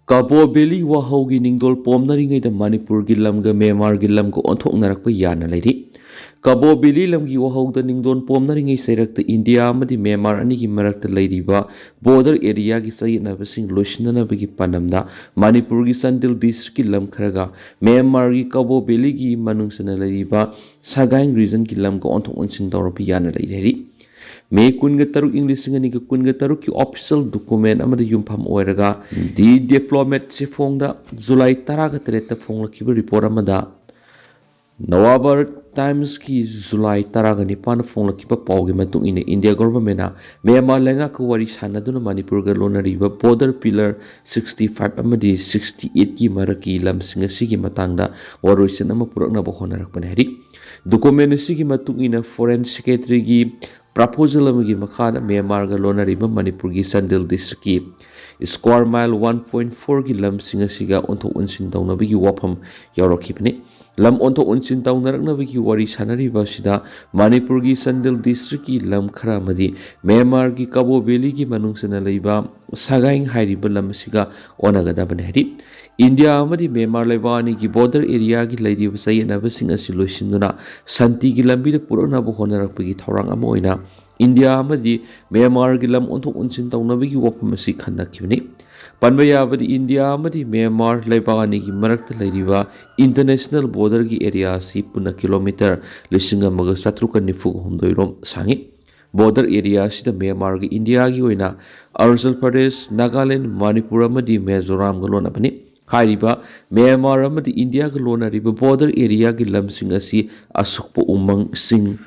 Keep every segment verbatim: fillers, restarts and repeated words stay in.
ꯀꯕꯣ valley ꯋꯥꯍꯧꯒꯤ ꯅꯤꯡꯗꯣꯜ ꯄꯣꯝꯅꯔꯤꯉꯩꯗ ꯃꯅꯤꯄꯨꯔꯒꯤ ꯂꯝꯒ ꯃ꯭ꯌꯥꯟꯃꯥꯔꯒꯤ ꯂꯝꯒ ꯑꯣꯟꯊꯣꯛꯅꯔꯛꯄ ꯌꯥꯅ ꯂꯩꯔꯤ꯫ ꯀꯕꯣ ꯚꯦꯂꯤ ꯂꯝꯒꯤ ꯋꯥꯍꯧꯗ ꯅꯤꯡꯗꯣꯜ ꯄꯣꯝꯅꯔꯤꯉꯩ ꯆꯩꯔꯛꯇ ꯏꯟꯗꯤꯌꯥ ꯑꯃꯗꯤ ꯃ꯭ꯌꯥꯟꯃꯥꯔ ꯑꯅꯤꯒꯤ ꯃꯔꯛꯇ ꯂꯩꯔꯤꯕ ꯕꯣꯔꯗꯔ ꯑꯦꯔꯤꯌꯥꯒꯤ ꯆꯌꯦꯠꯅꯕꯁꯤꯡ ꯂꯣꯏꯁꯤꯟꯅꯅꯕꯒꯤ ꯄꯥꯟꯗꯝꯗ ꯃꯅꯤꯄꯨꯔꯒꯤ ꯆꯥꯟꯗꯦꯜ ꯗꯤꯁꯇ꯭ꯔꯤꯛꯀꯤ ꯂꯝ ꯈꯔꯒ ꯃ꯭ꯌꯥꯟꯃꯥꯔꯒꯤ ꯀꯕꯣ ꯚꯦꯂꯤꯒꯤ ꯃꯅꯨꯡ ꯆꯟꯅ ꯂꯩꯔꯤꯕ ꯁꯒꯥꯏꯡ ꯔꯤꯖꯟꯒꯤ ꯂꯝꯒ ꯑꯣꯟꯊꯣꯛ ꯑꯣꯟꯁꯤꯟ ꯇꯧꯔꯛꯄ ꯌꯥꯅ ꯂꯩꯔꯤ꯫ ꯃꯦ ꯀꯨꯟꯒ ꯇꯔꯨꯛ, ꯏꯪ ꯂꯤꯁꯤꯡ ꯑꯅꯤꯒ ꯀꯨꯟꯒ ꯇꯔꯨꯛꯀꯤ ꯑꯣꯐꯤꯁꯤꯌꯦꯜ ꯗꯣꯀꯨꯃꯦꯟ ꯑꯃꯗ ꯌꯨꯝꯐꯝ ꯑꯣꯏꯔꯒ, ꯗꯤ ꯗꯤꯄ꯭ꯂꯣꯃꯦꯠ ꯆꯦꯐꯣꯡꯗ ꯖꯨꯂꯥꯏ ꯇꯔꯥꯒ ꯇꯔꯦꯠꯇ ꯐꯣꯡꯂꯛꯈꯤꯕ ꯔꯤꯄꯣꯔꯠ ꯑꯃꯗ, ꯅꯋꯥꯕꯔ ꯇꯥꯏꯝꯁꯀꯤ ꯖꯨꯂꯥꯏ ꯇꯔꯥꯒ ꯅꯤꯄꯥꯟꯗ ꯐꯣꯡꯂꯛꯈꯤꯕ ꯄꯥꯎꯒꯤ ꯃꯇꯨꯡ ꯏꯟꯅ, ꯏꯟꯗꯤꯌꯥ ꯒꯣꯚꯔꯟꯃꯦꯟꯅ ꯃ꯭ꯌꯥꯟꯃꯥꯔ ꯂꯩꯉꯥꯛꯀ ꯋꯥꯔꯤ ꯁꯥꯟꯅꯗꯨꯅ ꯃꯅꯤꯄꯨꯔꯒ ꯂꯣꯟꯅꯔꯤꯕ ꯕꯣꯔꯗꯔ ꯄꯤꯂꯔ ꯁꯤꯛꯁꯇꯤ ꯐꯥꯏꯚ ꯑꯃꯗꯤ ꯁꯤꯛꯁꯇꯤ ꯑꯩꯠꯀꯤ ꯃꯔꯛꯀꯤ ꯂꯝꯁꯤꯡ ꯑꯁꯤꯒꯤ ꯃꯇꯥꯡꯗ ꯋꯥꯔꯣꯏꯁꯤꯟ ꯑꯃ ꯄꯨꯔꯛꯅꯕ ꯍꯣꯠꯅꯔꯛꯄꯅꯤ ꯍꯥꯏꯔꯤ꯫ ꯗꯣꯀꯨꯃꯦꯟ ꯑꯁꯤꯒꯤ ꯃꯇꯨꯡ ꯏꯟꯅ, ꯐꯣꯔꯦꯟ ꯁꯦꯀ꯭ꯔꯦꯇꯔꯤꯒꯤ ꯄ꯭ꯔꯄꯣꯖꯦꯜ ꯑꯃꯒꯤ ꯃꯈꯥꯗ ꯃ꯭ꯌꯥꯟꯃꯥꯔꯒ ꯂꯣꯟꯅꯔꯤꯕ ꯃꯅꯤꯄꯨꯔꯒꯤ ꯆꯥꯟꯗꯦꯜ ꯗꯤꯁꯇ꯭ꯔꯤꯛꯀꯤ ꯁ꯭ꯀ꯭ꯋꯥꯔ ꯃꯥꯏꯜ ꯋꯥꯟ ꯄꯣꯏꯟꯠ ꯐꯣꯔꯒꯤ ꯂꯝꯁꯤꯡ ꯑꯁꯤꯒ ꯑꯣꯟꯊꯣꯛ ꯑꯣꯟꯁꯤꯟ ꯇꯧꯅꯕꯒꯤ ꯋꯥꯐꯝ ꯌꯥꯎꯔꯛꯈꯤꯕꯅꯤ꯫ ꯂꯝ ꯑꯣꯟꯊꯣꯛ ꯑꯣꯟꯁꯤꯟ ꯇꯧꯅꯔꯛꯅꯕꯒꯤ ꯋꯥꯔꯤ ꯁꯥꯟꯅꯔꯤꯕ ꯑꯁꯤꯗ ꯃꯅꯤꯄꯨꯔꯒꯤ ꯆꯥꯟꯗꯦꯜ ꯗꯤꯁꯇ꯭ꯔꯤꯛꯀꯤ ꯂꯝ ꯈꯔ ꯑꯃꯗꯤ ꯃ꯭ꯌꯥꯟꯃꯥꯔꯒꯤ ꯀꯕꯣ ꯚꯦꯂꯤꯒꯤ ꯃꯅꯨꯡ ꯆꯟꯅ ꯂꯩꯕ ꯁꯒꯥꯏꯡ ꯍꯥꯏꯔꯤꯕ ꯂꯝ ꯑꯁꯤꯒ ꯑꯣꯟꯅꯒꯗꯕꯅꯤ ꯍꯥꯏꯔꯤ꯫ ꯏꯟꯗꯤꯌꯥ ꯑꯃꯗꯤ ꯃ꯭ꯌꯥꯟꯃꯥꯔ ꯂꯩꯕꯥꯛ ꯑꯅꯤꯒꯤ ꯕꯣꯔꯗꯔ ꯑꯦꯔꯤꯌꯥꯒꯤ ꯂꯩꯔꯤꯕ ꯆꯌꯦꯠꯅꯕꯁꯤꯡ ꯑꯁꯤ ꯂꯣꯏꯁꯤꯟꯗꯨꯅ ꯁꯥꯟꯇꯤꯒꯤ ꯂꯝꯕꯤꯗ ꯄꯨꯔꯛꯅꯕ ꯍꯣꯠꯅꯔꯛꯄꯒꯤ ꯊꯧꯔꯥꯡ ꯑꯃ ꯑꯣꯏꯅ ꯏꯟꯗꯤꯌꯥ ꯑꯃꯗꯤ ꯃ꯭ꯌꯥꯟꯃꯥꯔꯒꯤ ꯂꯝ ꯑꯣꯟꯊꯣꯛ ꯑꯣꯟꯁꯤꯟ ꯇꯧꯅꯕꯒꯤ ꯋꯥꯐꯝ ꯑꯁꯤ ꯈꯟꯅꯈꯤꯕꯅꯤ꯫ ꯄꯟꯕ ꯌꯥꯕꯗꯤ, ꯏꯟꯗꯤꯌꯥ ꯑꯃꯗꯤ ꯃ꯭ꯌꯥꯟꯃꯥꯔ ꯂꯩꯕꯥꯛ ꯑꯅꯤꯒꯤ ꯃꯔꯛꯇ ꯂꯩꯔꯤꯕ ꯏꯟꯇꯔꯅꯦꯁꯅꯦꯜ ꯕꯣꯔꯗꯔꯒꯤ ꯑꯦꯔꯤꯌꯥ ꯑꯁꯤ ꯄꯨꯟꯅ ꯀꯤꯂꯣꯃꯤꯇꯔ ꯂꯤꯁꯤꯡ ꯑꯃꯒ ꯆꯥꯇ꯭ꯔꯨꯛꯀ ꯅꯤꯐꯨꯒ ꯍꯨꯝꯗꯣꯏ ꯔꯣꯝ ꯁꯥꯡꯏ꯫ ꯕꯣꯔꯗꯔ ꯑꯦꯔꯤꯌꯥ ꯑꯁꯤꯗ ꯃ꯭ꯌꯥꯟꯃꯥꯔꯒ ꯏꯟꯗꯤꯌꯥꯒꯤ ꯑꯣꯏꯅ ꯑꯔꯨꯅꯥꯆꯜ ꯄ꯭ꯔꯗꯦꯁ, ꯅꯥꯒꯥꯂꯦꯟ, ꯃꯅꯤꯄꯨꯔ ꯑꯃꯗꯤ ꯃꯤꯖꯣꯔꯥꯝꯒ ꯂꯣꯟꯅꯕꯅꯤ꯫ ꯍꯥꯏꯔꯤꯕ ꯃ꯭ꯌꯥꯟꯃꯥꯔ ꯑꯃꯗꯤ ꯏꯟꯗꯤꯌꯥꯒ ꯂꯣꯟꯅꯔꯤꯕ ꯕꯣꯔꯗꯔ ꯑꯦꯔꯤꯌꯥꯒꯤ ꯂꯝꯁꯤꯡ ꯑꯁꯤ ꯑꯁꯨꯛꯄ ꯎꯃꯪꯁꯤꯡ,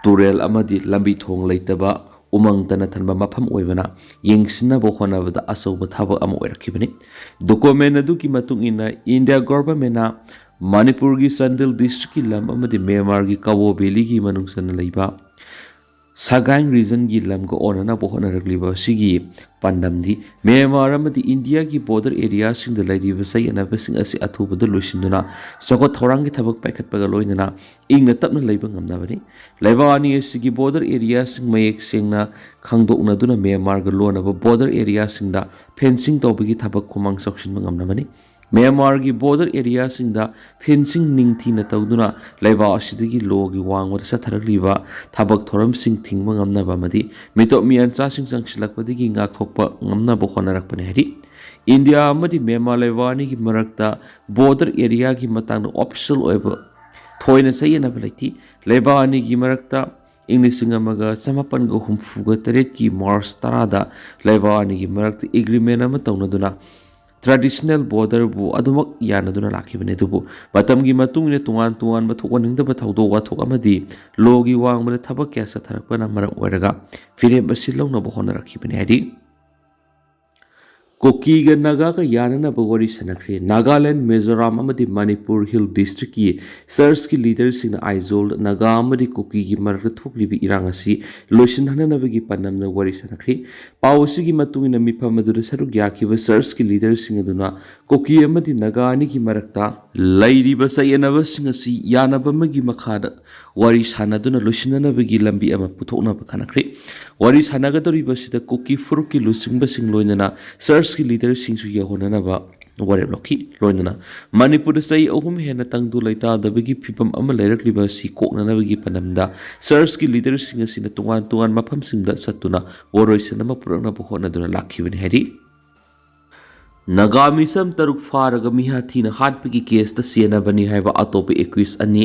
ꯇꯨꯔꯦꯜ ꯑꯃꯗꯤ ꯂꯝꯕꯤ ꯊꯣꯡ ꯂꯩꯇꯕ ꯎꯃꯪꯇꯅ ꯊꯟꯕ ꯃꯐꯝ ꯑꯣꯏꯕꯅ ꯌꯦꯡꯁꯤꯟꯅꯕ ꯍꯣꯠꯅꯕꯗ ꯑꯆꯧꯕ ꯊꯕꯛ ꯑꯃ ꯑꯣꯏꯔꯛꯈꯤꯕꯅꯤ꯫ ꯗꯣꯀꯨꯃꯦꯟ ꯑꯗꯨꯒꯤ ꯃꯇꯨꯡ ꯏꯟꯅ, ꯏꯟꯗꯤꯌꯥ ꯒꯣꯚꯔꯟꯃꯦꯟꯠꯅ ꯃꯅꯤꯄꯨꯔꯒꯤ ꯆꯥꯟꯗꯦꯜ ꯗꯤꯁꯇ꯭ꯔꯤꯛꯀꯤ ꯂꯝ ꯑꯃꯗꯤ ꯃ꯭ꯌꯥꯟꯃꯥꯔꯒꯤ ꯀꯕꯣ ꯚꯦꯂꯤꯒꯤ ꯃꯅꯨꯡ ꯆꯟꯅ ꯂꯩꯕ ꯁꯒꯥꯏꯡ ꯔꯤꯖꯟꯒꯤ ꯂꯝꯒ ꯑꯣꯟꯅꯅꯕ ꯍꯣꯠꯅꯔꯛꯂꯤꯕ ꯑꯁꯤꯒꯤ ꯄꯥꯟꯗꯝꯗꯤ ꯃ꯭ꯌꯥꯟꯃꯥꯔ ꯑꯃꯗꯤ ꯏꯟꯗꯤꯌꯥꯒꯤ ꯕꯣꯔꯗꯔ ꯑꯦꯔꯤꯌꯥꯁꯤꯡꯗ ꯂꯩꯔꯤꯕ ꯆꯌꯦꯠꯅꯕꯁꯤꯡ ꯑꯁꯤ ꯑꯊꯨꯕꯗ ꯂꯣꯏꯁꯤꯟꯗꯨꯅ ꯆꯥꯎꯈꯠ ꯊꯧꯔꯥꯡꯒꯤ ꯊꯕꯛ ꯄꯥꯏꯈꯠꯄꯒ ꯂꯣꯏꯅꯅ ꯏꯪꯅ ꯇꯞꯅ ꯂꯩꯕ ꯉꯝꯅꯕꯅꯤ꯫ ꯂꯩꯕꯥꯛ ꯑꯅꯤ ꯑꯁꯤꯒꯤ ꯕꯣꯔꯗꯔ ꯑꯦꯔꯤꯌꯥꯁꯤꯡ ꯃꯌꯦꯛ ꯁꯦꯡꯅ ꯈꯪꯗꯣꯛꯅꯗꯨꯅ ꯃ꯭ꯌꯥꯟꯃꯥꯔꯒ ꯂꯣꯟꯅꯕ ꯕꯣꯔꯗꯔ ꯑꯦꯔꯤꯌꯥꯁꯤꯡꯗ ꯐꯦꯟꯁꯤꯡ ꯇꯧꯕꯒꯤ ꯊꯕꯛ ꯈꯨꯃꯥꯡ ꯆꯥꯎꯁꯤꯟꯕ ꯉꯝꯅꯕꯅꯤ꯫ ꯃ꯭ꯌꯥꯟꯃꯥꯔꯒꯤ ꯕꯣꯔꯗꯔ ꯑꯦꯔꯤꯌꯥꯁꯤꯡꯗ ꯐꯦꯟꯁꯤꯡ ꯅꯤꯡꯊꯤꯅ ꯇꯧꯗꯨꯅ ꯂꯩꯕꯥꯛ ꯑꯁꯤꯗꯒꯤ ꯂꯣꯒꯤ ꯋꯥꯡꯃꯗ ꯆꯠꯊꯔꯛꯂꯤꯕ ꯊꯕꯛ ꯊꯧꯔꯝꯁꯤꯡ ꯊꯤꯡꯕ ꯉꯝꯅꯕ ꯑꯃꯗꯤ ꯃꯤꯇꯣꯞ ꯃꯤꯌꯥꯟꯆꯥꯁꯤꯡ ꯆꯪꯁꯤꯜꯂꯛꯄꯗꯒꯤ ꯉꯥꯛꯊꯣꯛꯄ ꯉꯝꯅꯕ ꯍꯣꯠꯅꯔꯛꯄꯅꯤ ꯍꯥꯏꯔꯤ꯫ ꯏꯟꯗꯤꯌꯥ ꯑꯃꯗꯤ ꯃ꯭ꯌꯥꯟꯃꯥꯔ ꯂꯩꯕꯥꯛ ꯑꯅꯤꯒꯤ ꯃꯔꯛꯇ ꯕꯣꯔꯗꯔ ꯑꯦꯔꯤꯌꯥꯒꯤ ꯃꯇꯥꯡꯗ ꯑꯣꯐꯤꯁꯤꯌꯦꯜ ꯑꯣꯏꯕ ꯊꯣꯏꯅ ꯆꯌꯦꯠꯅꯕ ꯂꯩꯇꯦ꯫ ꯂꯩꯕꯥꯛ ꯑꯅꯤꯒꯤ ꯃꯔꯛꯇ ꯏꯪ ꯂꯤꯁꯤꯡ ꯑꯃꯒ ꯆꯃꯥꯄꯟꯒ ꯍꯨꯝꯐꯨꯒ ꯇꯔꯦꯠꯀꯤ ꯃꯥꯔꯆ ꯇꯔꯥꯗ ꯂꯩꯕꯥꯛ ꯑꯅꯤꯒꯤ ꯃꯔꯛꯇ ꯑꯦꯒ꯭ꯔꯤꯃꯦꯟ ꯑꯃ ꯇꯧꯅꯗꯨꯅ ꯇ꯭ꯔꯦꯗꯤꯁꯅꯦꯜ ꯕꯣꯔꯗꯔꯕꯨ ꯑꯗꯨꯃꯛ ꯌꯥꯅꯗꯨꯅ ꯂꯥꯛꯈꯤꯕꯅꯤ꯫ ꯑꯗꯨꯕꯨ ꯃꯇꯝꯒꯤ ꯃꯇꯨꯡ ꯏꯟꯅ ꯇꯣꯉꯥꯟ ꯇꯣꯉꯥꯟꯕ ꯊꯣꯛꯍꯟꯅꯤꯡꯗꯕ ꯊꯧꯗꯣꯛ ꯋꯥꯊꯣꯛ ꯑꯃꯗꯤ ꯂꯣꯒꯤ ꯋꯥꯡꯃꯗ ꯊꯕꯛ ꯀꯌꯥ ꯆꯠꯊꯔꯛꯄꯅ ꯃꯔꯝ ꯑꯣꯏꯔꯒ ꯐꯤꯔꯦꯞ ꯑꯁꯤ ꯂꯧꯅꯕ ꯍꯣꯠꯅꯔꯛꯈꯤꯕꯅꯤ ꯍꯥꯏꯗꯤ ꯀꯨꯀꯤꯒ ꯅꯥꯒꯥꯒ ꯌꯥꯅꯅꯕ ꯋꯥꯔꯤ ꯁꯥꯟꯅꯈ꯭ꯔꯦ꯫ ꯅꯥꯒꯥꯂꯦꯟ, ꯃꯤꯖꯣꯔꯥꯝ ꯑꯃꯗꯤ ꯃꯅꯤꯄꯨꯔ ꯍꯤꯜ ꯗꯤꯁꯇ꯭ꯔꯤꯛꯀꯤ ꯆꯔꯆꯀꯤ ꯂꯤꯗꯔꯁꯤꯡꯅ ꯑꯥꯏꯖꯣꯜꯗ ꯅꯥꯒꯥ ꯑꯃꯗꯤ ꯀꯨꯀꯤꯒꯤ ꯃꯔꯛꯇ ꯊꯣꯛꯂꯤꯕ ꯏꯔꯥꯡ ꯑꯁꯤ ꯂꯣꯏꯁꯤꯟꯍꯟꯅꯕꯒꯤ ꯄꯥꯟꯗꯝꯗ ꯋꯥꯔꯤ ꯁꯥꯟꯅꯈ꯭ꯔꯦ꯫ ꯄꯥꯎ ꯑꯁꯤꯒꯤ ꯃꯇꯨꯡ ꯏꯟꯅ ꯃꯤꯐꯝ ꯑꯗꯨꯗ ꯁꯔꯨꯛ ꯌꯥꯈꯤꯕ ꯆꯔꯆꯀꯤ ꯂꯤꯗꯔꯁꯤꯡ ꯑꯗꯨꯅ ꯀꯨꯀꯤ ꯑꯃꯗꯤ ꯅꯥꯒꯥ ꯑꯅꯤꯒꯤ ꯃꯔꯛꯇ ꯂꯩꯔꯤꯕ ꯆꯌꯦꯠꯅꯕꯁꯤꯡ ꯑꯁꯤ ꯌꯥꯅꯕ ꯑꯃꯒꯤ ꯃꯈꯥꯗ ꯋꯥꯔꯤ ꯁꯥꯟꯅꯗꯨꯅ ꯂꯣꯏꯁꯤꯟꯅꯅꯕꯒꯤ ꯂꯝꯕꯤ ꯑꯃ ꯄꯨꯊꯣꯛꯅꯕ ꯈꯟꯅꯈ꯭ꯔꯦ꯫ ꯋꯥꯔꯤ ꯁꯥꯟꯅꯒꯗꯧꯔꯤꯕ ꯑꯁꯤꯗ ꯀꯨꯀꯤ ꯐꯨꯔꯨꯞꯀꯤ ꯂꯨꯆꯤꯡꯕꯁꯤꯡ ꯂꯣꯏꯅꯅ ꯆꯔꯆꯀꯤ ꯂꯤꯗꯔꯁꯤꯡꯁꯨ ꯌꯧꯍꯟꯅꯅꯕ ꯋꯥꯔꯦꯞ ꯂꯧꯈꯤ꯫ ꯂꯣꯏꯅꯅ ꯃꯅꯤꯄꯨꯔꯗ ꯆꯍꯤ ꯑꯍꯨꯝ ꯍꯦꯟꯅ ꯇꯪꯗꯨ ꯂꯩꯇꯥꯗꯕꯒꯤ ꯐꯤꯕꯝ ꯑꯃ ꯂꯩꯔꯛꯂꯤꯕ ꯑꯁꯤ ꯀꯣꯛꯅꯅꯕꯒꯤ ꯄꯥꯟꯗꯝꯗ ꯆꯔꯆꯀꯤ ꯂꯤꯗꯔꯁꯤꯡ ꯑꯁꯤꯅ ꯇꯣꯉꯥꯟ ꯇꯣꯉꯥꯟ ꯃꯐꯝꯁꯤꯡꯗ ꯆꯠꯇꯨꯅ ꯋꯥꯔꯣꯏꯁꯤꯟ ꯑꯃ ꯄꯨꯔꯛꯅꯕ ꯍꯣꯠꯅꯗꯨꯅ ꯂꯥꯛꯈꯤꯕꯅꯤ ꯍꯥꯏꯔꯤ꯫ ꯅꯥꯒꯥ ꯃꯤꯁꯝ ꯇꯔꯨꯛ ꯐꯥꯔꯒ ꯃꯤꯍꯥꯊꯤꯅ ꯍꯥꯠꯄꯒꯤ ꯀꯦꯁꯇ ꯆꯦꯟꯅꯕꯅꯤ ꯍꯥꯏꯕ ꯑꯇꯣꯞꯄ ꯑꯦꯀ꯭ꯌꯨꯁ ꯑꯅꯤ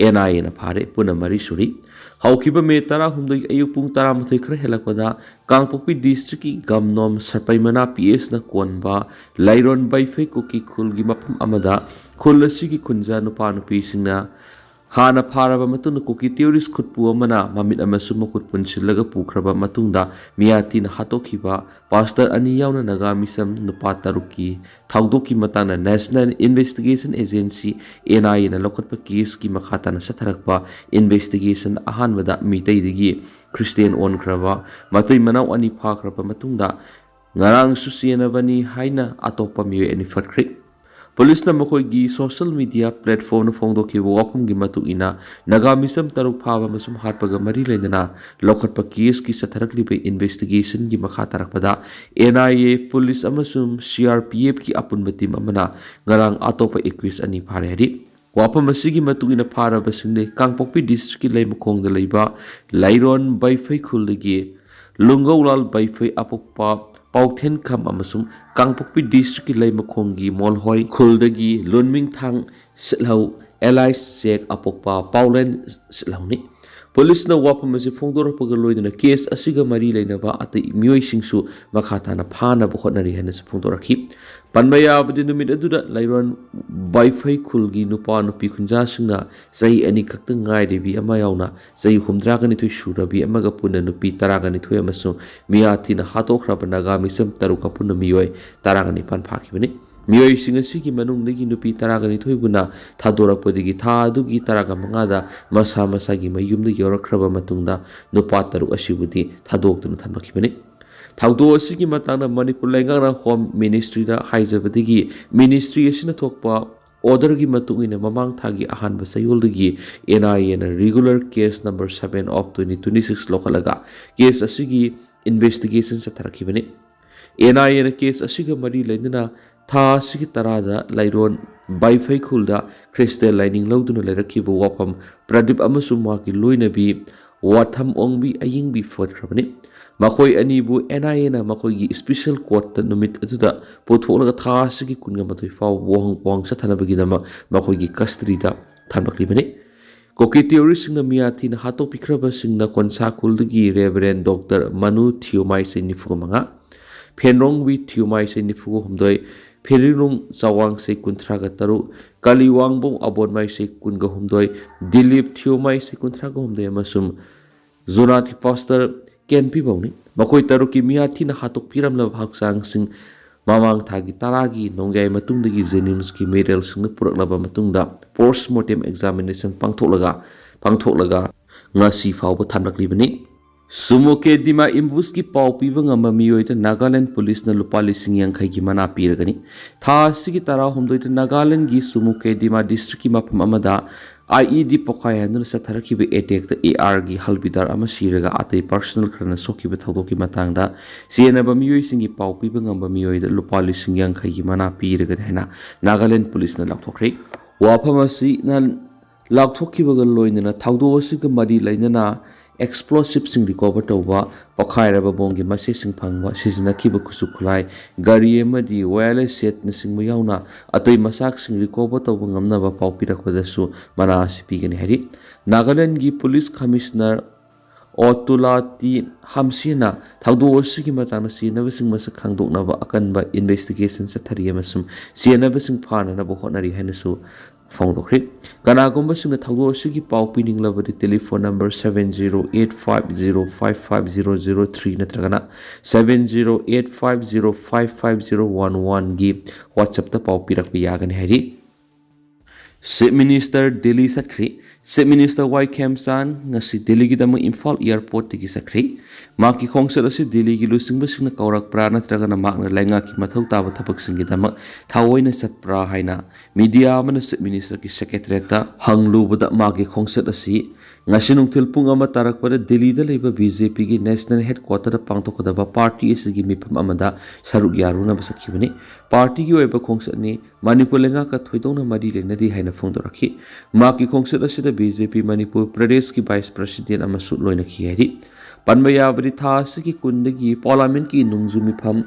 ꯑꯦꯟ ꯑꯥꯏ ꯑꯦꯅ ꯐꯥꯔꯦ꯫ ꯄꯨꯟꯅ ꯃꯔꯤ ꯁꯨꯔꯤ꯫ ꯍꯧꯈꯤꯕ ꯃꯦ ꯇꯔꯥꯍꯨꯝꯗꯣꯏ ꯑꯌꯨꯛ ꯄꯨꯡ ꯇꯔꯥꯃꯥꯊꯣꯏ ꯈꯔ ꯍꯦꯜꯂꯛꯄꯗ ꯀꯥꯡꯄꯣꯛꯄꯤ ꯗꯤꯁꯇ꯭ꯔꯤꯛꯀꯤ ꯒꯝꯅꯣꯝ ꯁꯔꯄꯩꯃꯅꯥ ꯄꯤ ꯑꯦꯁꯅ ꯀꯣꯟꯕ ꯂꯩꯔꯣꯟ ꯕꯩꯐꯩ ꯀꯨꯀꯤ ꯈꯨꯜꯒꯤ ꯃꯐꯝ ꯑꯃꯗ ꯈꯨꯜ ꯑꯁꯤꯒꯤ ꯈꯨꯟꯖꯥ ꯅꯨꯄꯥ ꯅꯨꯄꯤꯁꯤꯡꯅ ꯍꯥꯟꯅ ꯐꯥꯔꯕ ꯃꯇꯨꯡꯗ ꯀꯨꯀꯤ ꯇꯦꯔꯣꯔꯤꯁ ꯈꯨꯠꯄꯨ ꯑꯃꯅ ꯃꯃꯤꯠ ꯑꯃꯁꯨꯡ ꯃꯈꯨꯠ ꯄꯨꯟꯁꯤꯜꯂꯒ ꯄꯨꯈ꯭ꯔꯕ ꯃꯇꯨꯡꯗ ꯃꯤꯌꯥꯊꯤꯅ ꯍꯥꯠꯇꯣꯛꯈꯤꯕ ꯄꯥꯁꯇꯔ ꯑꯅꯤ ꯌꯥꯎꯅ ꯅꯥꯒꯥ ꯃꯤꯁꯝ ꯅꯨꯄꯥ ꯇꯔꯨꯛꯀꯤ ꯊꯧꯗꯣꯛꯀꯤ ꯃꯇꯥꯡꯗ ꯅꯦꯁꯅꯦꯜ ꯏꯟꯚꯦꯁꯇꯤꯒꯦꯁꯟ ꯑꯦꯖꯦꯟꯁꯤ, ꯑꯦꯟ ꯑꯥꯏ ꯑꯦꯅ ꯂꯧꯈꯠꯄ ꯀꯦꯁꯀꯤ ꯃꯈꯥ ꯇꯥꯅ ꯆꯠꯊꯔꯛꯄ ꯏꯟꯚꯦꯁꯇꯤꯒꯦꯁꯟ ꯑꯍꯥꯟꯕꯗ ꯃꯤꯇꯩꯗꯒꯤ ꯈ꯭ꯔꯤꯁꯇꯤꯌꯥꯟ ꯑꯣꯟꯈ꯭ꯔꯕ ꯃꯇꯩ ꯃꯅꯥꯎ ꯑꯅꯤ ꯐꯥꯈ꯭ꯔꯕ ꯃꯇꯨꯡꯗ, ꯉꯔꯥꯡꯁꯨ ꯆꯦꯟꯅꯕꯅꯤ ꯍꯥꯏꯅ ꯑꯇꯣꯞꯄ ꯃꯤꯑꯣꯏ ꯑꯅꯤ ꯐꯠꯈ꯭ꯔꯦ꯫ ꯄꯨꯂꯤꯁꯅ ꯃꯈꯣꯏꯒꯤ ꯁꯣꯁꯤꯌꯦꯜ ꯃꯤꯗꯤꯌꯥ ꯄ꯭ꯂꯦꯠꯐꯣꯝꯗ ꯐꯣꯡꯗꯣꯛꯈꯤꯕ ꯋꯥꯐꯝꯒꯤ ꯃꯇꯨꯡ ꯏꯟꯅ, ꯅꯥꯒꯥ ꯃꯤꯆꯝ ꯇꯔꯨꯛ ꯐꯥꯕ ꯑꯃꯁꯨꯡ ꯍꯥꯠꯄꯒ ꯃꯔꯤ ꯂꯩꯅꯅ ꯂꯧꯈꯠꯄ ꯀꯦꯁꯀꯤ ꯆꯠꯊꯔꯛꯂꯤꯕ ꯏꯟꯚꯦꯁꯇꯤꯒꯦꯁꯟꯒꯤ ꯃꯈꯥ ꯇꯥꯔꯛꯄꯗ, ꯑꯦꯟ ꯑꯥꯏ ꯑꯦ, ꯄꯨꯂꯤꯁ ꯑꯃꯁꯨꯡ ꯁꯤ ꯑꯥꯔ ꯄꯤ ꯑꯦꯐꯀꯤ ꯑꯄꯨꯟꯕ ꯇꯤꯝ ꯑꯃꯅ ꯉꯔꯥꯡ ꯑꯇꯣꯞꯄ ꯑꯦꯀ꯭ꯌꯨꯁ ꯑꯅꯤ ꯐꯥꯔꯦ ꯍꯥꯏꯔꯤ꯫ ꯋꯥꯐꯝ ꯑꯁꯤꯒꯤ ꯃꯇꯨꯡ ꯏꯟꯅ, ꯐꯥꯔꯕꯁꯤꯡꯗꯤ ꯀꯥꯡꯄꯣꯛꯄꯤ ꯗꯤꯁꯇ꯭ꯔꯤꯛꯀꯤ ꯂꯩꯃꯈꯣꯡꯗ ꯂꯩꯕ ꯂꯥꯏꯔꯣꯟ ꯕꯩꯐꯩ ꯈꯨꯜꯗꯒꯤ ꯂꯨꯡꯒꯧꯂꯥꯜ ꯕꯩꯐꯩ ꯑꯄꯣꯛꯄ ꯄꯥꯎꯊꯦꯟꯈꯝ ꯑꯃꯁꯨꯡ ꯀꯥꯡꯄꯣꯛꯄꯤ ꯗꯤꯁꯇ꯭ꯔꯤꯛꯀꯤ ꯂꯩꯃꯈꯣꯡꯒꯤ ꯃꯣꯜꯍꯣꯏ ꯈꯨꯜꯗꯒꯤ ꯂꯨꯟꯃꯤꯡꯊꯥꯡ ꯁꯤꯠꯍꯧ ꯑꯦꯂꯥꯏꯁ ꯆꯦꯛ ꯑꯄꯣꯛꯄ ꯄꯥꯎꯂꯦꯟ ꯁꯤꯠꯍꯧꯅꯤ꯫ ꯄꯨꯂꯤꯁꯅ ꯋꯥꯐꯝ ꯑꯁꯤ ꯐꯣꯡꯗꯣꯔꯛꯄꯒ ꯂꯣꯏꯅꯅ ꯀꯦꯁ ꯑꯁꯤꯒ ꯃꯔꯤ ꯂꯩꯅꯕ ꯑꯇꯩ ꯃꯤꯑꯣꯏꯁꯤꯡꯁꯨ ꯃꯈꯥ ꯇꯥꯅ ꯐꯥꯅꯕ ꯍꯣꯠꯅꯔꯤ ꯍꯥꯏꯅꯁꯨ ꯐꯣꯡꯗꯣꯔꯛꯈꯤ꯫ ꯄꯟꯕ ꯌꯥꯕꯗꯤ, ꯅꯨꯃꯤꯠ ꯑꯗꯨꯗ ꯂꯩꯔꯣꯟ ꯕꯥꯏꯐꯩ ꯈꯨꯜꯒꯤ ꯅꯨꯄꯥ ꯅꯨꯄꯤ ꯈꯨꯟꯖꯥꯁꯤꯡꯅ ꯆꯍꯤ ꯑꯅꯤ ꯈꯛꯇ ꯉꯥꯏꯔꯤꯕꯤ ꯑꯃ ꯌꯥꯎꯅ ꯆꯍꯤ ꯍꯨꯝꯗ꯭ꯔꯥꯒ ꯅꯤꯊꯣꯏ ꯁꯨꯔꯕꯤ ꯑꯃꯒ ꯄꯨꯟꯅ ꯅꯨꯄꯤ ꯇꯔꯥꯒ ꯅꯤꯊꯣꯏ ꯑꯃꯁꯨꯡ ꯃꯤꯌꯥꯊꯤꯅ ꯍꯥꯠꯇꯣꯛꯈ꯭ꯔꯕ ꯅꯥꯒꯥ ꯃꯤꯆꯝ ꯇꯔꯨꯛꯀ ꯄꯨꯟꯅ ꯃꯤꯑꯣꯏ ꯇꯔꯥꯒ ꯅꯤꯄꯥꯟ ꯐꯥꯈꯤꯕꯅꯤ꯫ ꯃꯤꯑꯣꯏꯁꯤꯡ ꯑꯁꯤꯒꯤ ꯃꯅꯨꯡꯗꯒꯤ ꯅꯨꯄꯤ ꯇꯔꯥꯒ ꯅꯤꯊꯣꯏꯕꯨꯅ ꯊꯥꯗꯣꯔꯛꯄꯗꯒꯤ ꯊꯥ ꯑꯗꯨꯒꯤ ꯇꯔꯥꯒ ꯃꯉꯥꯗ ꯃꯁꯥ ꯃꯁꯥꯒꯤ ꯃꯌꯨꯝꯗ ꯌꯧꯔꯛꯈ꯭ꯔꯕ ꯃꯇꯨꯡꯗ, ꯅꯨꯄꯥ ꯇꯔꯨꯛ ꯑꯁꯤꯕꯨꯗꯤ ꯊꯥꯗꯣꯛꯇꯨꯅ ꯊꯝꯂꯛꯈꯤꯕꯅꯤ꯫ ꯊꯧꯗꯣꯛ ꯑꯁꯤꯒꯤ ꯃꯇꯥꯡꯗ ꯃꯅꯤꯄꯨꯔ ꯂꯩꯉꯥꯛꯅ ꯍꯣꯝ ꯃꯤꯅꯤꯁꯇ꯭ꯔꯤꯗ ꯍꯥꯏꯖꯕꯗꯒꯤ, ꯃꯤꯅꯤꯁꯇ꯭ꯔꯤ ꯑꯁꯤꯅ ꯊꯣꯛꯄ ꯑꯣꯔꯗꯔꯒꯤ ꯃꯇꯨꯡ ꯏꯟꯅ ꯃꯃꯥꯡ ꯊꯥꯒꯤ ꯑꯍꯥꯟꯕ ꯆꯌꯣꯜꯗꯒꯤ ꯑꯦꯟ ꯑꯥꯏ ꯑꯦꯅ regular case number seven of twenty twenty six ꯂꯧꯈꯠꯂꯒ ꯀꯦꯁ ꯑꯁꯤꯒꯤ ꯏꯟꯚꯦꯁꯇꯤꯒꯦꯁꯟ ꯆꯠꯊꯔꯛꯈꯤꯕꯅꯤ꯫ ꯑꯦꯟ ꯑꯥꯏ ꯑꯦꯅ ꯀꯦꯁ ꯑꯁꯤꯒ ꯃꯔꯤ ꯂꯩꯅꯅ ꯊꯥ ꯑꯁꯤꯒꯤ ꯇꯔꯥꯗ ꯂꯩꯔꯣꯟ ꯕꯥꯏꯐꯩ ꯈꯨꯜꯗ ꯈ꯭ꯔꯤꯁꯇ ꯂꯥꯏꯅꯤꯡ ꯂꯧꯗꯨꯅ ꯂꯩꯔꯛꯈꯤꯕ ꯋꯥꯐꯝ ꯄ꯭ꯔꯗꯤꯞ ꯑꯃꯁꯨꯡ ꯃꯍꯥꯛꯀꯤ ꯂꯣꯏꯅꯕꯤ ꯋꯥꯊꯝ ꯑꯣꯡꯕꯤ ꯑꯌꯤꯡꯕꯤ ꯐꯒꯠꯈ꯭ꯔꯕꯅꯤ꯫ ꯃꯈꯣꯏ ꯑꯅꯤꯕꯨ ꯑꯦꯟ ꯑꯥꯏ ꯑꯦꯅ ꯃꯈꯣꯏꯒꯤ ꯁ꯭ꯄꯦꯁꯦꯜ ꯀꯣꯔꯠꯇ ꯅꯨꯃꯤꯠ ꯑꯗꯨꯗ ꯄꯨꯊꯣꯛꯂꯒ ꯊꯥ ꯑꯁꯤꯒꯤ ꯀꯨꯟꯒ ꯃꯥꯊꯣꯏ ꯐꯥꯎꯕ ꯋꯥꯍꯪ ꯋꯥꯍꯪ ꯆꯠꯊꯅꯕꯒꯤꯗꯃꯛ ꯃꯈꯣꯏꯒꯤ ꯀꯁꯇꯗꯤꯗ ꯊꯝꯂꯛꯂꯤꯕꯅꯤ꯫ ꯀꯨꯀꯤ ꯇꯦꯔꯣꯔꯤꯁꯁꯤꯡꯅ ꯃꯤꯌꯥꯊꯤꯅ ꯍꯥꯠꯇꯣꯛꯄꯤꯈ꯭ꯔꯕꯁꯤꯡꯅ ꯀꯣꯟꯁꯥ ꯈꯨꯜꯗꯒꯤ ꯔꯦꯚꯔꯦꯟ ꯗꯣꯛꯇꯔ ꯃꯅꯨ ꯊꯤꯌꯣꯃꯥꯏ ꯆꯍꯤ ꯅꯤꯐꯨꯒ ꯃꯉꯥ, ꯐꯦꯟꯔꯣꯡꯋꯤ ꯊꯤꯌꯣꯃꯥꯏ ꯆꯍꯤ ꯅꯤꯐꯨꯒ ꯍꯨꯝꯗꯣꯏ, ꯐꯦꯔꯤꯔꯨꯡ ꯆꯥꯋꯥꯡ ꯆꯍꯤ ꯀꯨꯟꯊ꯭ꯔꯥꯒ ꯇꯔꯨꯛ, ꯀꯂꯤꯋꯥꯡꯕꯣꯡ ꯑꯕꯣꯟꯃꯥꯏ ꯆꯍꯤ ꯀꯨꯟꯒ ꯍꯨꯝꯗꯣꯏ, ꯗꯤꯂꯤꯞ ꯊꯤꯌꯣꯃꯥꯏ ꯆꯍꯤ ꯀꯨꯟꯊ꯭ꯔꯥꯒ ꯍꯨꯝꯗꯣꯏ ꯑꯃꯁꯨꯡ ꯖꯨꯅꯥꯊꯤ ꯄꯥꯁꯇꯔ ꯀꯦꯟꯄꯤꯕꯧꯅꯤ꯫ ꯃꯈꯣꯏ ꯇꯔꯨꯛꯀꯤ ꯃꯤꯌꯥꯊꯤꯅ ꯍꯥꯠꯇꯣꯛꯄꯤꯔꯝꯂꯕ ꯍꯛꯆꯥꯡꯁꯤꯡ ꯃꯃꯥꯡ ꯊꯥꯒꯤ ꯇꯔꯥꯒꯤ ꯅꯣꯡꯌꯥꯏ ꯃꯇꯨꯡꯗꯒꯤ ꯖꯦꯅꯤꯝꯁꯀꯤ ꯃꯦꯔꯦꯜꯁꯤꯡꯗ ꯄꯨꯔꯛꯂꯕ ꯃꯇꯨꯡꯗ, ꯄꯣꯁꯠꯃꯣꯔꯇꯦꯝ ꯑꯦꯛꯖꯥꯃꯤꯅꯦꯁꯟ ꯄꯥꯡꯊꯣꯛꯂꯒ, ꯄꯥꯡꯊꯣꯛꯂꯒ ꯉꯁꯤ ꯐꯥꯎꯕ ꯊꯝꯂꯛꯂꯤꯕꯅꯤ꯫ ꯁꯨꯃꯨ ꯀꯦ ꯗꯤꯃꯥ ꯑꯦꯝꯕꯨꯁꯀꯤ ꯄꯥꯎ ꯄꯤꯕ ꯉꯝꯕ ꯃꯤꯑꯣꯏꯗ ꯅꯥꯒꯥꯂꯦꯟ ꯄꯨꯂꯤꯁꯅ ꯂꯨꯄꯥ ꯂꯤꯁꯤꯡ ꯌꯥꯡꯈꯩꯒꯤ ꯃꯅꯥ ꯄꯤꯔꯒꯅꯤ꯫ ꯊꯥ ꯑꯁꯤꯒꯤ ꯇꯔꯥꯍꯨꯝꯗꯣꯏꯗ ꯅꯥꯒꯥꯂꯦꯟꯒꯤ ꯁꯨꯃꯨ ꯀꯦ ꯗꯤꯃꯥ ꯗꯤꯁꯇ꯭ꯔꯤꯛꯀꯤ ꯃꯐꯝ ꯑꯃꯗ ꯑꯥꯏ ꯏ ꯗꯤ ꯄꯣꯈꯥꯏꯍꯟꯗꯨꯅ ꯆꯠꯊꯔꯛꯈꯤꯕ ꯑꯦꯇꯦꯛꯇ ꯑꯦ ꯑꯥꯔꯒꯤ ꯍꯜꯕꯤꯗꯥꯔ ꯑꯃ ꯁꯤꯔꯒ ꯑꯇꯩ ꯄꯥꯔꯁꯅꯦꯜ ꯈꯔꯅ ꯁꯣꯛꯈꯤꯕ ꯊꯧꯗꯣꯛꯀꯤ ꯃꯇꯥꯡꯗ ꯆꯦꯟꯅꯕ ꯃꯤꯑꯣꯏꯁꯤꯡꯒꯤ ꯄꯥꯎ ꯄꯤꯕ ꯉꯝꯕ ꯃꯤꯑꯣꯏꯗ ꯂꯨꯄꯥ ꯂꯤꯁꯤꯡ ꯌꯥꯡꯈꯩꯒꯤ ꯃꯅꯥ ꯄꯤꯔꯒꯅꯤ ꯍꯥꯏꯅ ꯅꯥꯒꯥꯂꯦꯟ ꯄꯨꯂꯤꯁꯅ ꯂꯥꯎꯊꯣꯛꯈ꯭ꯔꯦ꯫ ꯋꯥꯐꯝ ꯑꯁꯤꯅ ꯂꯥꯎꯊꯣꯛꯈꯤꯕꯒ ꯂꯣꯏꯅꯅ ꯊꯧꯗꯣꯛ ꯑꯁꯤꯒ ꯃꯔꯤ ꯂꯩꯅꯅ ꯑꯦꯛꯁꯄ꯭ꯂꯣꯁꯤꯞꯁꯤꯡ ꯔꯤꯀꯣꯚꯔ ꯇꯧꯕ, ꯄꯣꯈꯥꯏꯔꯕ ꯕꯣꯝꯒꯤ ꯃꯆꯦꯠꯁꯤꯡ ꯐꯪꯕ, ꯁꯤꯖꯤꯟꯅꯈꯤꯕ ꯈꯨꯠꯁꯨ ꯈꯨꯠꯂꯥꯏ, ꯒꯥꯔꯤ ꯑꯃꯗꯤ ꯋꯥꯌꯔꯂꯦꯁ ꯁꯦꯠꯅꯆꯤꯡꯕ ꯌꯥꯎꯅ ꯑꯇꯩ ꯃꯆꯥꯛꯁꯤꯡ ꯔꯤꯀꯣꯚꯔ ꯇꯧꯕ ꯉꯝꯅꯕ ꯄꯥꯎ ꯄꯤꯔꯛꯄꯗꯁꯨ ꯃꯅꯥ ꯑꯁꯤ ꯄꯤꯒꯅꯤ ꯍꯥꯏꯔꯤ꯫ ꯅꯥꯒꯥꯂꯦꯟꯒꯤ ꯄꯨꯂꯤꯁ ꯀꯃꯤꯁꯅꯔ ꯑꯣꯇꯨꯂꯥꯇꯤ ꯍꯝꯁꯤꯅ ꯊꯧꯗꯣꯛ ꯑꯁꯤꯒꯤ ꯃꯇꯥꯡꯗ ꯆꯦꯟꯅꯕꯁꯤꯡ ꯃꯁꯛ ꯈꯪꯗꯣꯛꯅꯕ ꯑꯀꯟꯕ ꯏꯟꯚꯦꯁꯇꯤꯒꯦꯁꯟ ꯆꯠꯊꯔꯤ ꯑꯃꯁꯨꯡ ꯆꯦꯟꯅꯕꯁꯤꯡ ꯐꯥꯅꯅꯕ ꯍꯣꯠꯅꯔꯤ ꯍꯥꯏꯅꯁꯨ ꯐꯣꯡꯗꯣꯛꯈ꯭ꯔꯤ꯫ ꯀꯅꯥꯒꯨꯝꯕꯁꯤꯡꯅ ꯊꯧꯗꯣꯛ ꯑꯁꯤꯒꯤ ꯄꯥꯎ ꯄꯤꯅꯤꯡꯂꯕꯗꯤ telephone number seven zero eight five zero five five zero zero three ꯅꯠꯇ꯭ꯔꯒꯅ seven zero eight five zero five five zero one oneꯒꯤ WhatsAppꯇ ꯄꯥꯎ ꯄꯤꯔꯛꯄ ꯌꯥꯒꯅꯤ ꯍꯥꯏꯔꯤ꯫ ꯆꯤꯞ ꯃꯤꯅꯤꯁꯇꯔ ꯗꯤꯜꯂꯤ ꯆꯠꯈ꯭ꯔꯤ꯫ ꯆꯤꯞ ꯃꯤꯅꯤꯁꯇꯔ ꯋꯥꯏ ꯈꯦꯝꯆꯥꯟ ꯉꯁꯤ ꯗꯤꯜꯂꯤꯒꯤꯗꯃꯛ ꯏꯝꯐꯥꯜ ꯑꯦꯌꯔꯄꯣꯔꯠꯇꯒꯤ ꯆꯠꯈ꯭ꯔꯤ꯫ ꯃꯍꯥꯛꯀꯤ ꯈꯣꯡꯆꯠ ꯑꯁꯤ ꯗꯤꯜꯂꯤꯒꯤ ꯂꯨꯆꯤꯡꯕꯁꯤꯡꯅ ꯀꯧꯔꯛꯄ꯭ꯔꯥ ꯅꯠꯇ꯭ꯔꯒꯅ ꯃꯍꯥꯛꯅ ꯂꯩꯉꯥꯛꯀꯤ ꯃꯊꯧ ꯇꯥꯕ ꯊꯕꯛꯁꯤꯡꯒꯤꯗꯃꯛ ꯊꯑꯣꯏꯅ ꯆꯠꯄ꯭ꯔꯥ ꯍꯥꯏꯅ ꯃꯤꯗꯤꯌꯥ ꯑꯃꯅ ꯆꯤꯞ ꯃꯤꯅꯤꯁꯇꯔꯒꯤ ꯁꯦꯀ꯭ꯔꯦꯇꯔꯤꯌꯦꯠꯇ ꯍꯪꯂꯨꯕꯗ ꯃꯍꯥꯛꯀꯤ ꯈꯣꯡꯆꯠ ꯑꯁꯤ ꯉꯁꯤ ꯅꯨꯡꯊꯤꯜ ꯄꯨꯡ ꯑꯃ ꯇꯥꯔꯛꯄꯗ ꯗꯤꯜꯂꯤꯗ ꯂꯩꯕ ꯕꯤ ꯖꯦ ꯄꯤꯒꯤ ꯅꯦꯁꯅꯦꯜ ꯍꯦꯗꯀ꯭ꯋꯥꯇꯔꯗ ꯄꯥꯡꯊꯣꯛꯀꯗꯕ ꯄꯥꯔꯇꯤ ꯑꯁꯤꯒꯤ ꯃꯤꯐꯝ ꯑꯃꯗ ꯁꯔꯨꯛ ꯌꯥꯔꯨꯅꯕ ꯆꯠꯈꯤꯕꯅꯤ꯫ ꯄꯥꯔꯇꯤꯒꯤ ꯑꯣꯏꯕ ꯈꯣꯡꯆꯠꯅꯤ, ꯃꯅꯤꯄꯨꯔ ꯂꯩꯉꯥꯛꯀ ꯊꯣꯏꯗꯣꯛꯅ ꯃꯔꯤ ꯂꯩꯅꯗꯦ ꯍꯥꯏꯅ ꯐꯣꯡꯗꯣꯔꯛꯈꯤ꯫ ꯃꯍꯥꯛꯀꯤ ꯈꯣꯡꯆꯠ ꯑꯁꯤꯗ ꯕꯤ ꯖꯦ ꯄꯤ ꯃꯅꯤꯄꯨꯔ ꯄ꯭ꯔꯗꯦꯁꯀꯤ ꯚꯥꯏꯁ ꯄ꯭ꯔꯁꯤꯗꯦꯟ ꯑꯃꯁꯨ ꯂꯣꯏꯅꯈꯤ ꯍꯥꯏꯔꯤ꯫ ꯄꯟꯕ ꯌꯥꯕꯗꯤ ꯊꯥ ꯑꯁꯤꯒꯤ ꯀꯨꯟꯗꯒꯤ ꯄꯥꯔꯂꯥꯃꯦꯟꯠꯀꯤ ꯅꯣꯡꯖꯨ ꯃꯤꯐꯝ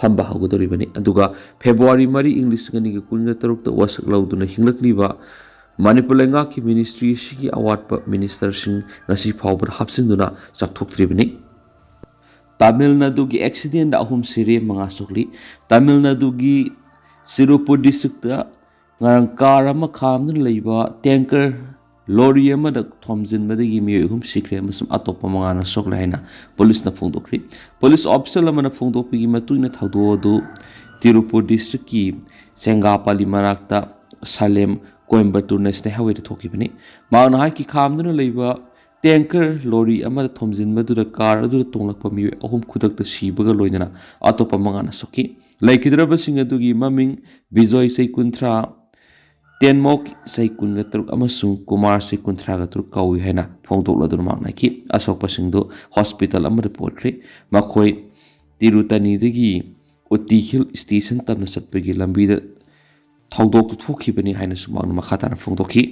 ꯐꯝꯕ ꯍꯧꯒꯗꯧꯔꯤꯕꯅꯤ꯫ ꯑꯗꯨꯒ ꯐꯦꯕ꯭ꯔꯨꯋꯥꯔꯤ ꯃꯔꯤ, ꯏꯪ ꯂꯤꯁꯤꯡ ꯑꯅꯤꯒ ꯀꯨꯟꯒ ꯇꯔꯨꯛꯇ ꯋꯥꯁꯛ ꯂꯧꯗꯨꯅ ꯍꯤꯡꯂꯛꯂꯤꯕ ꯃꯅꯤꯄꯨꯔ ꯂꯩꯉꯥꯛꯀꯤ ꯃꯤꯅꯤꯁꯇ꯭ꯔꯤ ꯑꯁꯤꯒꯤ ꯑꯋꯥꯠꯄ ꯃꯤꯅꯤꯁꯇꯔꯁꯤꯡ ꯉꯁꯤ ꯐꯥꯎꯕꯗ ꯍꯥꯞꯆꯤꯟꯗꯨꯅ ꯆꯥꯎꯊꯣꯛꯇ꯭ꯔꯤꯕꯅꯤ꯫ ꯇꯥꯃꯤꯜ ꯅꯥꯗꯨꯒꯤ ꯑꯦꯛꯁꯤꯗꯦꯟꯗ ꯑꯍꯨꯝ ꯁꯤꯔꯦ, ꯃꯉꯥ ꯁꯣꯛꯂꯤ꯫ ꯇꯥꯃꯤꯜ ꯅꯥꯗꯨꯒꯤ ꯆꯤꯔꯨꯄꯨꯔ ꯗꯤꯁꯇ꯭ꯔꯤꯛꯇ ꯉꯔꯥꯡ ꯀꯥꯔ ꯑꯃ ꯈꯥꯝꯗꯨꯅ ꯂꯩꯕ ꯇꯦꯡꯀꯔ ꯂꯣꯔꯤ ꯑꯃꯗ ꯊꯣꯝꯖꯤꯟꯕꯗꯒꯤ ꯃꯤꯑꯣꯏ ꯑꯍꯨꯝ ꯁꯤꯈ꯭ꯔꯦ ꯑꯃꯁꯨꯡ ꯑꯇꯣꯞꯄ ꯃꯉꯥꯅ ꯁꯣꯛꯂꯦ ꯍꯥꯏꯅ ꯄꯨꯂꯤꯁꯅ ꯐꯣꯡꯗꯣꯛꯈ꯭ꯔꯤ꯫ ꯄꯨꯂꯤꯁ ꯑꯣꯐꯤꯁꯦꯜ ꯑꯃꯅ ꯐꯣꯡꯗꯣꯛꯄꯒꯤ ꯃꯇꯨꯡ ꯏꯟꯅ ꯊꯧꯗꯣꯛ ꯑꯗꯨ ꯇꯤꯔꯨꯄꯨꯔ ꯗꯤꯁꯇ꯭ꯔꯤꯛꯀꯤ ꯆꯦꯡꯒꯥꯄꯥꯂꯤ ꯃꯅꯥꯛꯇ ꯁꯂꯦꯝ ꯀꯣꯏꯝꯕꯇꯨꯔ ꯅꯦꯁꯅꯦꯜ ꯍꯥꯏꯋꯦꯗ ꯊꯣꯛꯈꯤꯕꯅꯤ꯫ ꯃꯍꯥꯛꯅ ꯍꯥꯏꯈꯤ, ꯈꯥꯝꯗꯨꯅ ꯂꯩꯕ ꯇꯦꯡꯀꯔ ꯂꯣꯔꯤ ꯑꯃꯗ ꯊꯣꯝꯖꯤꯟꯕꯗꯨꯗ ꯀꯥꯔ ꯑꯗꯨꯗ ꯇꯣꯡꯂꯛꯄ ꯃꯤꯑꯣꯏ ꯑꯍꯨꯝ ꯈꯨꯗꯛꯇ ꯁꯤꯕꯒ ꯂꯣꯏꯅꯅ ꯑꯇꯣꯞꯄ ꯃꯉꯥꯅ ꯁꯣꯛꯈꯤ꯫ ꯂꯩꯈꯤꯗ꯭ꯔꯕꯁꯤꯡ ꯑꯗꯨꯒꯤ ꯃꯃꯤꯡ ꯕꯤꯖꯣꯏ ꯆꯍꯤ ꯀꯨꯟꯊ꯭ꯔꯥ, ꯇꯦꯟꯃꯣꯛ ꯆꯍꯤ ꯀꯨꯟꯒ ꯇꯔꯨꯛ ꯑꯃꯁꯨꯡ ꯀꯨꯃꯥꯔ ꯆꯍꯤ ꯀꯨꯟꯊ꯭ꯔꯥꯒ ꯇꯔꯨꯛ ꯀꯧꯏ ꯍꯥꯏꯅ ꯐꯣꯡꯗꯣꯛꯂꯗꯨꯅ ꯃꯥꯡꯅꯈꯤ꯫ ꯑꯁꯣꯛꯄꯁꯤꯡꯗꯨ ꯍꯣꯁꯄꯤꯇꯥꯜ ꯑꯃꯗ ꯄꯨꯈ꯭ꯔꯦ꯫ ꯃꯈꯣꯏ ꯇꯤꯔꯨꯇꯅꯤꯗꯒꯤ ꯎꯇꯤ ꯍꯤꯜ ꯁ꯭ꯇꯦꯁꯟ ꯇꯝꯅ ꯆꯠꯄꯒꯤ ꯂꯝꯕꯤꯗ ꯊꯧꯗꯣꯛꯇꯨ ꯊꯣꯛꯈꯤꯕꯅꯤ ꯍꯥꯏꯅꯁꯨ ꯃꯍꯥꯛꯅ ꯃꯈꯥ ꯇꯥꯅ ꯐꯣꯡꯗꯣꯛꯈꯤ꯫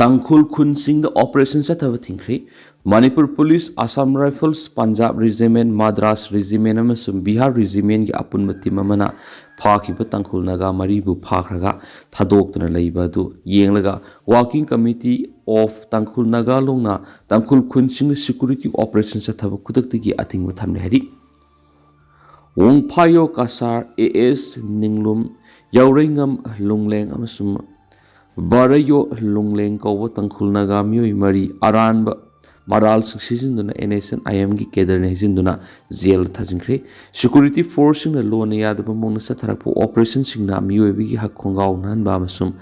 ꯇꯥꯡꯈꯨꯜ ꯈꯨꯟꯁꯤꯡꯗ ꯑꯣꯄꯔꯦꯁꯟ ꯆꯠꯊꯕ ꯊꯤꯡꯈ꯭ꯔꯦ꯫ ꯃꯅꯤꯄꯨꯔ ꯄꯨꯂꯤꯁ, ꯑꯁꯥꯝ ꯔꯥꯏꯐꯜꯁ, ꯄꯟꯖꯥꯕ ꯔꯤꯖꯤꯃꯦꯟ, ꯃꯗ꯭ꯔꯥꯁ ꯔꯤꯖꯤꯃꯦꯟ ꯑꯃꯁꯨꯡ ꯕꯤꯍꯥꯔ ꯔꯤꯖꯤꯃꯦꯟꯒꯤ ꯑꯄꯨꯟꯕ ꯇꯤꯝ ꯑꯃꯅ ꯐꯥꯈꯤꯕ ꯇꯥꯡꯈꯨꯜ ꯅꯥꯒꯥ ꯃꯔꯤꯕꯨ ꯐꯥꯈ꯭ꯔꯒ ꯊꯥꯗꯣꯛꯇꯨꯅ ꯂꯩꯕ ꯑꯗꯨ ꯌꯦꯡꯂꯒ Working Committee of Tangkhul Naga ꯂꯣꯡꯅ ꯇꯥꯡꯈꯨꯜ ꯈꯨꯟꯁꯤꯡꯗ ꯁꯦꯀ꯭ꯌꯨꯔꯤꯇꯤ ꯑꯣꯄꯔꯦꯁꯟ ꯆꯠꯊꯕ ꯈꯨꯗꯛꯇꯒꯤ ꯑꯊꯤꯡꯕ ꯊꯝꯂꯦ ꯍꯥꯏꯔꯤ꯫ ꯋꯣꯡꯐꯥꯌꯣ ꯀꯁꯥꯔ, ꯑꯦ ꯑꯦꯁ ꯅꯤꯡꯂꯨꯝ, ꯌꯥꯎꯔꯩꯉꯝ ꯂꯨꯡꯂꯦꯡ ꯑꯃꯁꯨꯡ ꯕꯥꯔꯩꯌꯣ ꯂꯨꯡꯂꯦꯡ ꯀꯧꯕ ꯇꯥꯡꯈꯨꯜ ꯅꯥꯒꯥ ꯃꯤꯑꯣꯏ ꯃꯔꯤ ꯑꯔꯥꯟꯕ ꯃꯔꯥꯜꯁꯤꯡ ꯁꯤꯖꯤꯟꯅꯗꯨꯅ ꯑꯦꯟ ꯑꯦꯁ ꯑꯦꯟ ꯑꯥꯏ ꯑꯦꯝꯒꯤ ꯀꯦꯗꯔꯅ ꯍꯩꯖꯤꯟꯗꯨꯅ ꯖꯦꯜꯗ ꯊꯥꯖꯤꯟꯈ꯭ꯔꯦ꯫ ꯁꯦꯀ꯭ꯌꯨꯔꯤꯇꯤ ꯐꯣꯔꯁꯁꯤꯡꯅ ꯂꯣꯟꯅ ꯌꯥꯗꯕ ꯃꯑꯣꯡꯗ ꯆꯠꯊꯔꯛꯄ ꯑꯣꯄꯔꯦꯁꯟꯁꯤꯡꯅ ꯃꯤꯑꯣꯏꯕꯒꯤ ꯍꯛ ꯈꯣꯡꯒꯥꯎ ꯅꯥꯍꯟꯕ ꯑꯃꯁꯨꯡ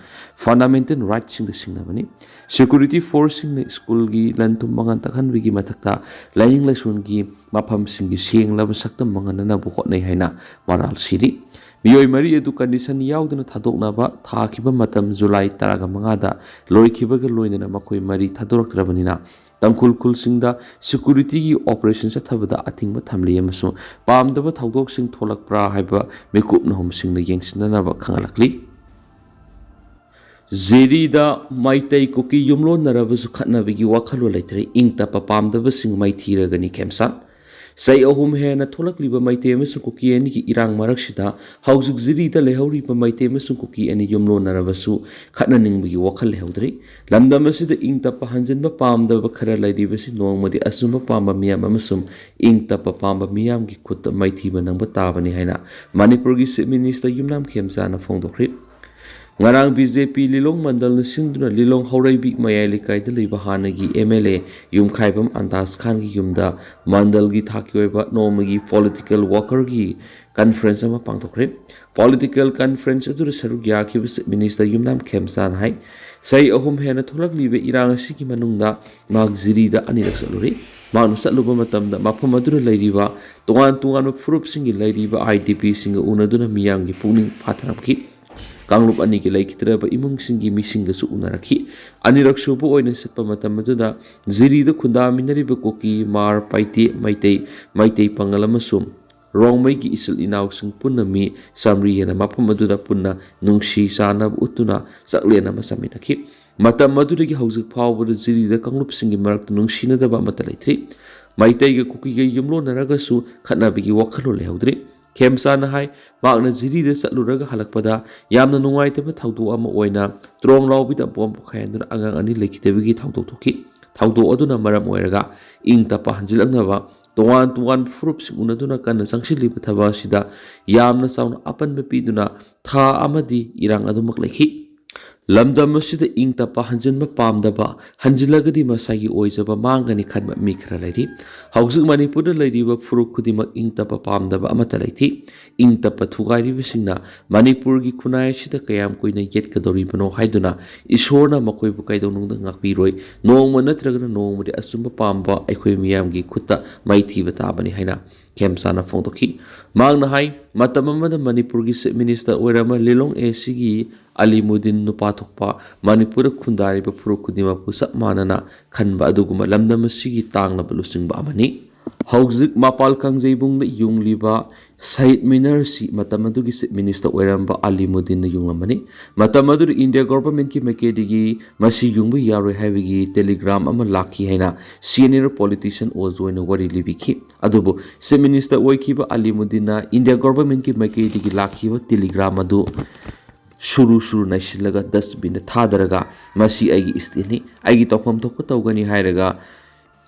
ꯐꯟꯗꯥꯃꯦꯟꯇꯦꯜ ꯔꯥꯏꯠꯁꯤꯡꯗ ꯁꯤꯡꯅꯕꯅꯤ꯫ ꯁꯦꯀ꯭ꯌꯨꯔꯤꯇꯤ ꯐꯣꯔꯁꯁꯤꯡꯅ ꯁ꯭ꯀꯨꯜꯒꯤ ꯂꯟ ꯊꯨꯝ ꯃꯥꯡꯍꯟ ꯇꯥꯛꯍꯟꯕꯒꯤ ꯃꯊꯛꯇ ꯂꯥꯏꯅꯤꯡ ꯂꯥꯏꯁꯣꯟꯒꯤ ꯃꯐꯝꯁꯤꯡꯒꯤ ꯁꯦꯡꯂꯕ ꯁꯛꯇꯝ ꯃꯥꯡꯍꯟꯅꯅꯕ ꯍꯣꯠꯅꯩ ꯍꯥꯏꯅ ꯃꯔꯥꯜ ꯁꯤꯔꯤ꯫ ꯃꯤꯑꯣꯏ ꯃꯔꯤ ꯑꯗꯨ ꯀꯟꯗꯤꯁꯟ ꯌꯥꯎꯗꯅ ꯊꯥꯗꯣꯛꯅꯕ ꯊꯥꯈꯤꯕ ꯃꯇꯝ ꯖꯨꯂꯥꯏ ꯇꯔꯥꯃꯉꯥꯗ ꯂꯣꯏꯈꯤꯕꯒ ꯂꯣꯏꯅꯅ ꯃꯈꯣꯏ ꯃꯔꯤ ꯊꯥꯗꯣꯔꯛꯇ꯭ꯔꯕꯅꯤꯅ ꯇꯥꯡꯈꯨꯜ ꯈꯨꯜꯁꯤꯡꯗ ꯁꯦꯀ꯭ꯌꯨꯔꯤꯇꯤꯒꯤ ꯑꯣꯄꯔꯦꯁꯟ ꯆꯠꯊꯕꯗ ꯑꯊꯤꯡꯕ ꯊꯝꯂꯤ ꯑꯃꯁꯨꯡ ꯄꯥꯝꯗꯕ ꯊꯧꯗꯣꯛꯁꯤꯡ ꯊꯣꯛꯂꯛꯄ꯭ꯔꯥ ꯍꯥꯏꯕ ꯃꯤꯀꯨꯞ ꯅꯍꯨꯝꯁꯤꯡꯅ ꯌꯦꯡꯁꯤꯟꯅꯅꯕ ꯈꯪꯍꯜꯂꯛꯂꯤ꯫ ꯖꯤꯔꯤꯗ ꯃꯩꯇꯩ ꯀꯨꯀꯤ ꯌꯨꯝꯂꯣꯟꯅꯔꯕꯁꯨ ꯈꯠꯅꯕꯒꯤ ꯋꯥꯈꯜꯂꯣꯟ ꯂꯩꯇ꯭ꯔꯦ, ꯏꯪ ꯇꯞꯄ ꯄꯥꯝꯗꯕꯁꯤꯡ ꯃꯩꯊꯤꯔꯒꯅꯤ ꯈꯦꯝꯆꯥꯟ꯫ ꯆꯍꯤ ꯑꯍꯨꯝ ꯍꯦꯟꯅ ꯊꯣꯛꯂꯛꯂꯤꯕ ꯃꯩꯇꯩ ꯑꯃꯁꯨꯡ ꯀꯨꯀꯤ ꯑꯅꯤꯒꯤ ꯏꯔꯥꯡ ꯃꯔꯛꯁꯤꯗ ꯍꯧꯖꯤꯛ ꯖꯤꯔꯤꯗ ꯂꯩꯍꯧꯔꯤꯕ ꯃꯩꯇꯩ ꯑꯃꯁꯨꯡ ꯀꯨꯀꯤ ꯑꯅꯤ ꯌꯨꯝꯂꯣꯟꯅꯔꯕꯁꯨ ꯈꯠꯅꯅꯤꯡꯕꯒꯤ ꯋꯥꯈꯜ ꯂꯩꯍꯧꯗ꯭ꯔꯤ꯫ ꯂꯝꯗꯝ ꯑꯁꯤꯗ ꯏꯪ ꯇꯞꯄ ꯍꯟꯖꯤꯟꯕ ꯄꯥꯝꯗꯕ ꯈꯔ ꯂꯩꯔꯤꯕꯁꯤ ꯅꯣꯡꯃꯗꯤ ꯑꯆꯨꯝꯕ ꯄꯥꯝꯕ ꯃꯤꯌꯥꯝ ꯑꯃꯁꯨꯡ ꯏꯪ ꯇꯞꯄ ꯄꯥꯝꯕ ꯃꯤꯌꯥꯝꯒꯤ ꯈꯨꯠꯇ ꯃꯥꯏꯊꯤꯕ ꯅꯪꯕ ꯇꯥꯕꯅꯤ ꯍꯥꯏꯅ ꯃꯅꯤꯄꯨꯔꯒꯤ ꯆꯤꯐ ꯃꯤꯅꯤꯁꯇꯔ ꯌꯨꯝꯅꯥꯝ ꯈꯦꯝꯆꯥꯅ ꯐꯣꯡꯗꯣꯛꯈ꯭ꯔꯤ꯫ ꯉꯔꯥꯡ ꯕꯤ ꯖꯦ ꯄꯤ ꯂꯤꯂꯣꯡ ꯃꯟꯗꯜꯅ ꯁꯤꯟꯗꯨꯅ ꯂꯤꯂꯣꯡ ꯍꯧꯔꯩꯕꯤ ꯃꯌꯥꯏ ꯂꯩꯀꯥꯏꯗ ꯂꯩꯕ ꯍꯥꯟꯅꯒꯤ ꯑꯦꯝ ꯑꯦꯜ ꯑꯦ ꯌꯨꯝꯈꯥꯏꯕꯝ ꯑꯟꯗꯥꯖ ꯈꯥꯟꯒꯤ ꯌꯨꯝꯗ ꯃꯟꯗꯜꯒꯤ ꯊꯥꯛꯀꯤ ꯑꯣꯏꯕ ꯅꯣꯡꯃꯒꯤ ꯄꯣꯂꯤꯇꯤꯀꯦꯜ ꯋꯥꯀꯔꯒꯤ ꯀꯟꯐ꯭ꯔꯦꯟꯁ ꯑꯃ ꯄꯥꯡꯊꯣꯛꯈ꯭ꯔꯦ꯫ ꯄꯣꯂꯤꯇꯤꯀꯦꯜ ꯀꯟꯐ꯭ꯔꯦꯟꯁ ꯑꯗꯨꯗ ꯁꯔꯨꯛ ꯌꯥꯈꯤꯕ ꯆꯤꯐ ꯃꯤꯅꯤꯁꯇꯔ ꯌꯨꯝꯅꯥꯝ ꯈꯦꯝꯆꯥꯅ ꯍꯥꯏ, ꯆꯍꯤ ꯑꯍꯨꯝ ꯍꯦꯟꯅ ꯊꯣꯛꯂꯛꯂꯤꯕ ꯏꯔꯥꯡ ꯑꯁꯤꯒꯤ ꯃꯅꯨꯡꯗ ꯃꯍꯥꯛ ꯖꯤꯔꯤꯗ ꯑꯅꯤꯔꯛ ꯆꯠꯂꯨꯔꯤ꯫ ꯃꯍꯥꯛꯅ ꯆꯠꯂꯨꯕ ꯃꯇꯝꯗ ꯃꯐꯝ ꯑꯗꯨꯗ ꯂꯩꯔꯤꯕ ꯇꯣꯉꯥꯟ ꯇꯣꯉꯥꯟꯕ ꯐꯨꯔꯨꯞꯁꯤꯡꯒꯤ ꯂꯩꯔꯤꯕ ꯑꯥꯏ ꯗꯤ ꯄꯤꯁꯤꯡꯒ ꯎꯅꯗꯨꯅ ꯃꯤꯌꯥꯝꯒꯤ ꯄꯨꯛꯅꯤꯡ ꯐꯥꯊꯔꯝꯈꯤ꯫ ꯀꯥꯡꯂꯨꯞ ꯑꯅꯤꯒꯤ ꯂꯩꯈꯤꯗ꯭ꯔꯕ ꯏꯃꯨꯡꯁꯤꯡꯒꯤ ꯃꯤꯁꯤꯡꯒꯁꯨ ꯎꯅꯔꯛꯈꯤ꯫ ꯑꯅꯤꯔꯛ ꯁꯨꯕ ꯑꯣꯏꯅ ꯆꯠꯄ ꯃꯇꯝ ꯑꯗꯨꯗ ꯖꯤꯔꯤꯗ ꯈꯨꯟꯗꯥꯃꯤꯟꯅꯔꯤꯕ ꯀꯨꯀꯤ, ꯃꯥꯔ, ꯄꯥꯏꯇꯦ, ꯃꯩꯇꯩ, ꯃꯩꯇꯩ ꯄꯥꯉꯜ ꯑꯃꯁꯨꯡ ꯔꯣꯡꯃꯩꯒꯤ ꯏꯆꯤꯜ ꯏꯅꯥꯎꯁꯤꯡ ꯄꯨꯟꯅ ꯃꯤ ꯆꯥꯃꯔꯤ ꯍꯦꯟꯅ ꯃꯐꯝ ꯑꯗꯨꯗ ꯄꯨꯟꯅ ꯅꯨꯡꯁꯤ ꯆꯥꯟꯅꯕ ꯎꯠꯇꯨꯅ ꯆꯥꯛꯂꯦꯟ ꯑꯃ ꯆꯥꯃꯤꯟꯅꯈꯤ꯫ ꯃꯇꯝ ꯑꯗꯨꯗꯒꯤ ꯍꯧꯖꯤꯛ ꯐꯥꯎꯕꯗ ꯖꯤꯔꯤꯗ ꯀꯥꯡꯂꯨꯞꯁꯤꯡꯒꯤ ꯃꯔꯛꯇ ꯅꯨꯡꯁꯤꯅꯗꯕ ꯑꯃꯠꯇ ꯂꯩꯇ꯭ꯔꯤ꯫ ꯃꯩꯇꯩꯒ ꯀꯨꯀꯤꯒ ꯌꯨꯝꯂꯣꯟꯅꯔꯒꯁꯨ ꯈꯠꯅꯕꯒꯤ ꯋꯥꯈꯜꯂꯣꯟ ꯂꯩꯍꯧꯗ꯭ꯔꯤ꯫ ꯈꯦꯝꯆꯥꯟꯅ ꯍꯥꯏ, ꯃꯍꯥꯛꯅ ꯖꯤꯔꯤꯗ ꯆꯠꯂꯨꯔꯒ ꯍꯜꯂꯛꯄꯗ ꯌꯥꯝꯅ ꯅꯨꯡꯉꯥꯏꯇꯕ ꯊꯧꯗꯣꯛ ꯑꯃ ꯑꯣꯏꯅ ꯇ꯭ꯔꯣꯡ ꯂꯥꯎꯕꯤꯗ ꯕꯣꯝ ꯄꯣꯈꯥꯏꯍꯟꯗꯨꯅ ꯑꯉꯥꯡ ꯑꯅꯤ ꯂꯩꯈꯤꯗꯕꯒꯤ ꯊꯧꯗꯣꯛ ꯊꯣꯛꯈꯤ꯫ ꯊꯧꯗꯣꯛ ꯑꯗꯨꯅ ꯃꯔꯝ ꯑꯣꯏꯔꯒ ꯏꯪ ꯇꯞꯄ ꯍꯟꯖꯤꯜꯂꯛꯅꯕ ꯇꯣꯉꯥꯟ ꯇꯣꯉꯥꯟꯕ ꯐꯨꯔꯨꯞꯁꯤꯡ ꯎꯅꯗꯨꯅ ꯀꯟꯅ ꯆꯪꯁꯤꯜꯂꯤꯕ ꯊꯕꯛ ꯑꯁꯤꯗ ꯌꯥꯝꯅ ꯆꯥꯎꯅ ꯑꯄꯟꯕ ꯄꯤꯗꯨꯅ ꯊꯥ ꯑꯃꯗꯤ ꯏꯔꯥꯡ ꯑꯗꯨꯃꯛ ꯂꯩꯈꯤ꯫ ꯂꯝꯗꯝ ꯑꯁꯤꯗ ꯏꯪ ꯇꯞꯄ ꯍꯟꯖꯤꯟꯕ ꯄꯥꯝꯗꯕ, ꯍꯟꯖꯤꯜꯂꯒꯗꯤ ꯃꯁꯥꯒꯤ ꯑꯣꯏꯖꯕ ꯃꯥꯡꯒꯅꯤ ꯈꯟꯕ ꯃꯤ ꯈꯔ ꯂꯩꯔꯤ꯫ ꯍꯧꯖꯤꯛ ꯃꯅꯤꯄꯨꯔꯗ ꯂꯩꯔꯤꯕ ꯐꯨꯔꯨꯞ ꯈꯨꯗꯤꯡꯃꯛ ꯏꯪ ꯇꯞꯄ ꯄꯥꯝꯗꯕ ꯑꯃꯠꯇ ꯂꯩꯇꯦ꯫ ꯏꯪ ꯇꯞꯄ ꯊꯨꯒꯥꯏꯔꯤꯕꯁꯤꯡꯅ ꯃꯅꯤꯄꯨꯔꯒꯤ ꯈꯨꯟꯅꯥꯏ ꯑꯁꯤꯗ ꯀꯌꯥꯝ ꯀꯨꯏꯅ ꯌꯦꯠꯀꯗꯧꯔꯤꯕꯅꯣ ꯍꯥꯏꯗꯨꯅ ꯏꯁꯣꯔꯅ ꯃꯈꯣꯏꯕꯨ ꯀꯩꯗꯧꯅꯨꯡꯗ ꯉꯥꯛꯄꯤꯔꯣꯏ꯫ ꯅꯣꯡꯃ ꯅꯠꯇ꯭ꯔꯒꯅ ꯅꯣꯡꯃꯗꯤ ꯑꯆꯨꯝꯕ ꯄꯥꯝꯕ ꯑꯩꯈꯣꯏ ꯃꯤꯌꯥꯝꯒꯤ ꯈꯨꯠꯇ ꯃꯥꯏꯊꯤꯕ ꯇꯥꯕꯅꯤ ꯍꯥꯏꯅ ꯈꯦꯝꯆꯥꯟꯅ ꯐꯣꯡꯗꯣꯛꯈꯤ꯫ ꯃꯍꯥꯛꯅ ꯍꯥꯏ, ꯃꯇꯝ ꯑꯃꯗ ꯃꯅꯤꯄꯨꯔꯒꯤ ꯆꯤꯐ ꯃꯤꯅꯤꯁꯇꯔ ꯑꯣꯏꯔꯝꯕ ꯂꯤꯂꯣꯡ ꯑꯦ ꯁꯤꯒꯤ ꯑꯂꯤꯃꯨꯗꯤꯟ ꯅꯨꯄꯥ ꯊꯣꯛꯄ ꯃꯅꯤꯄꯨꯔꯗ ꯈꯨꯟꯗꯥꯔꯤꯕ ꯐꯨꯔꯨꯞ ꯈꯨꯗꯤꯡꯃꯛꯄꯨ ꯆꯞ ꯃꯥꯟꯅꯅ ꯈꯟꯕ ꯑꯗꯨꯒꯨꯝꯕ ꯂꯝꯗꯝ ꯑꯁꯤꯒꯤ ꯇꯥꯡꯂꯕ ꯂꯨꯆꯤꯡꯕ ꯑꯃꯅꯤ꯫ ꯍꯧꯖꯤꯛ ꯃꯄꯥꯜ ꯀꯥꯡꯖꯩꯕꯨꯡꯗ ꯌꯨꯡꯂꯤꯕ ꯁꯍꯤꯗ ꯃꯤꯅꯔꯁꯤ ꯃꯇꯝ ꯑꯗꯨꯒꯤ ꯆꯤꯐ ꯃꯤꯅꯤꯁꯇꯔ ꯑꯣꯏꯔꯝꯕ ꯑꯂꯤꯃꯨꯗꯤꯟꯅ ꯌꯨꯡꯂꯝꯕꯅꯤ꯫ ꯃꯇꯝ ꯑꯗꯨꯗ ꯏꯟꯗꯤꯌꯥ ꯒꯣꯚꯔꯟꯃꯦꯟꯠꯀꯤ ꯃꯥꯏꯀꯩꯗꯒꯤ ꯃꯁꯤ ꯌꯨꯡꯕ ꯌꯥꯔꯣꯏ ꯍꯥꯏꯕꯒꯤ ꯇꯦꯂꯤꯒ꯭ꯔꯥꯝ ꯑꯃ ꯂꯥꯛꯈꯤ ꯍꯥꯏꯅ ꯁꯤꯅꯤꯌꯔ ꯄꯣꯂꯤꯇꯤꯁꯤꯌꯟ ꯑꯣꯖꯣꯏꯅ ꯋꯥꯔꯤ ꯂꯤꯕꯤꯈꯤ꯫ ꯑꯗꯨꯕꯨ ꯆꯤꯐ ꯃꯤꯅꯤꯁꯇꯔ ꯑꯣꯏꯈꯤꯕ ꯑꯂꯤꯃꯨꯗꯤꯟꯅ ꯏꯟꯗꯤꯌꯥ ꯒꯣꯚꯔꯟꯃꯦꯟꯠꯀꯤ ꯃꯥꯏꯀꯩꯗꯒꯤ ꯂꯥꯛꯈꯤꯕ ꯇꯦꯂꯤꯒ꯭ꯔꯥꯝ ꯑꯗꯨ ꯁꯨꯔꯨ ꯁꯨꯔꯨ ꯅꯩꯁꯤꯜꯂꯒ ꯗꯁꯕꯤꯟꯗ ꯊꯥꯗꯔꯒ, "ꯃꯁꯤ ꯑꯩꯒꯤ ꯏꯁꯇꯦꯠꯅꯤ, ꯑꯩꯒꯤ ꯇꯧꯐꯝ ꯊꯣꯛꯄ ꯇꯧꯒꯅꯤ" ꯍꯥꯏꯔꯒ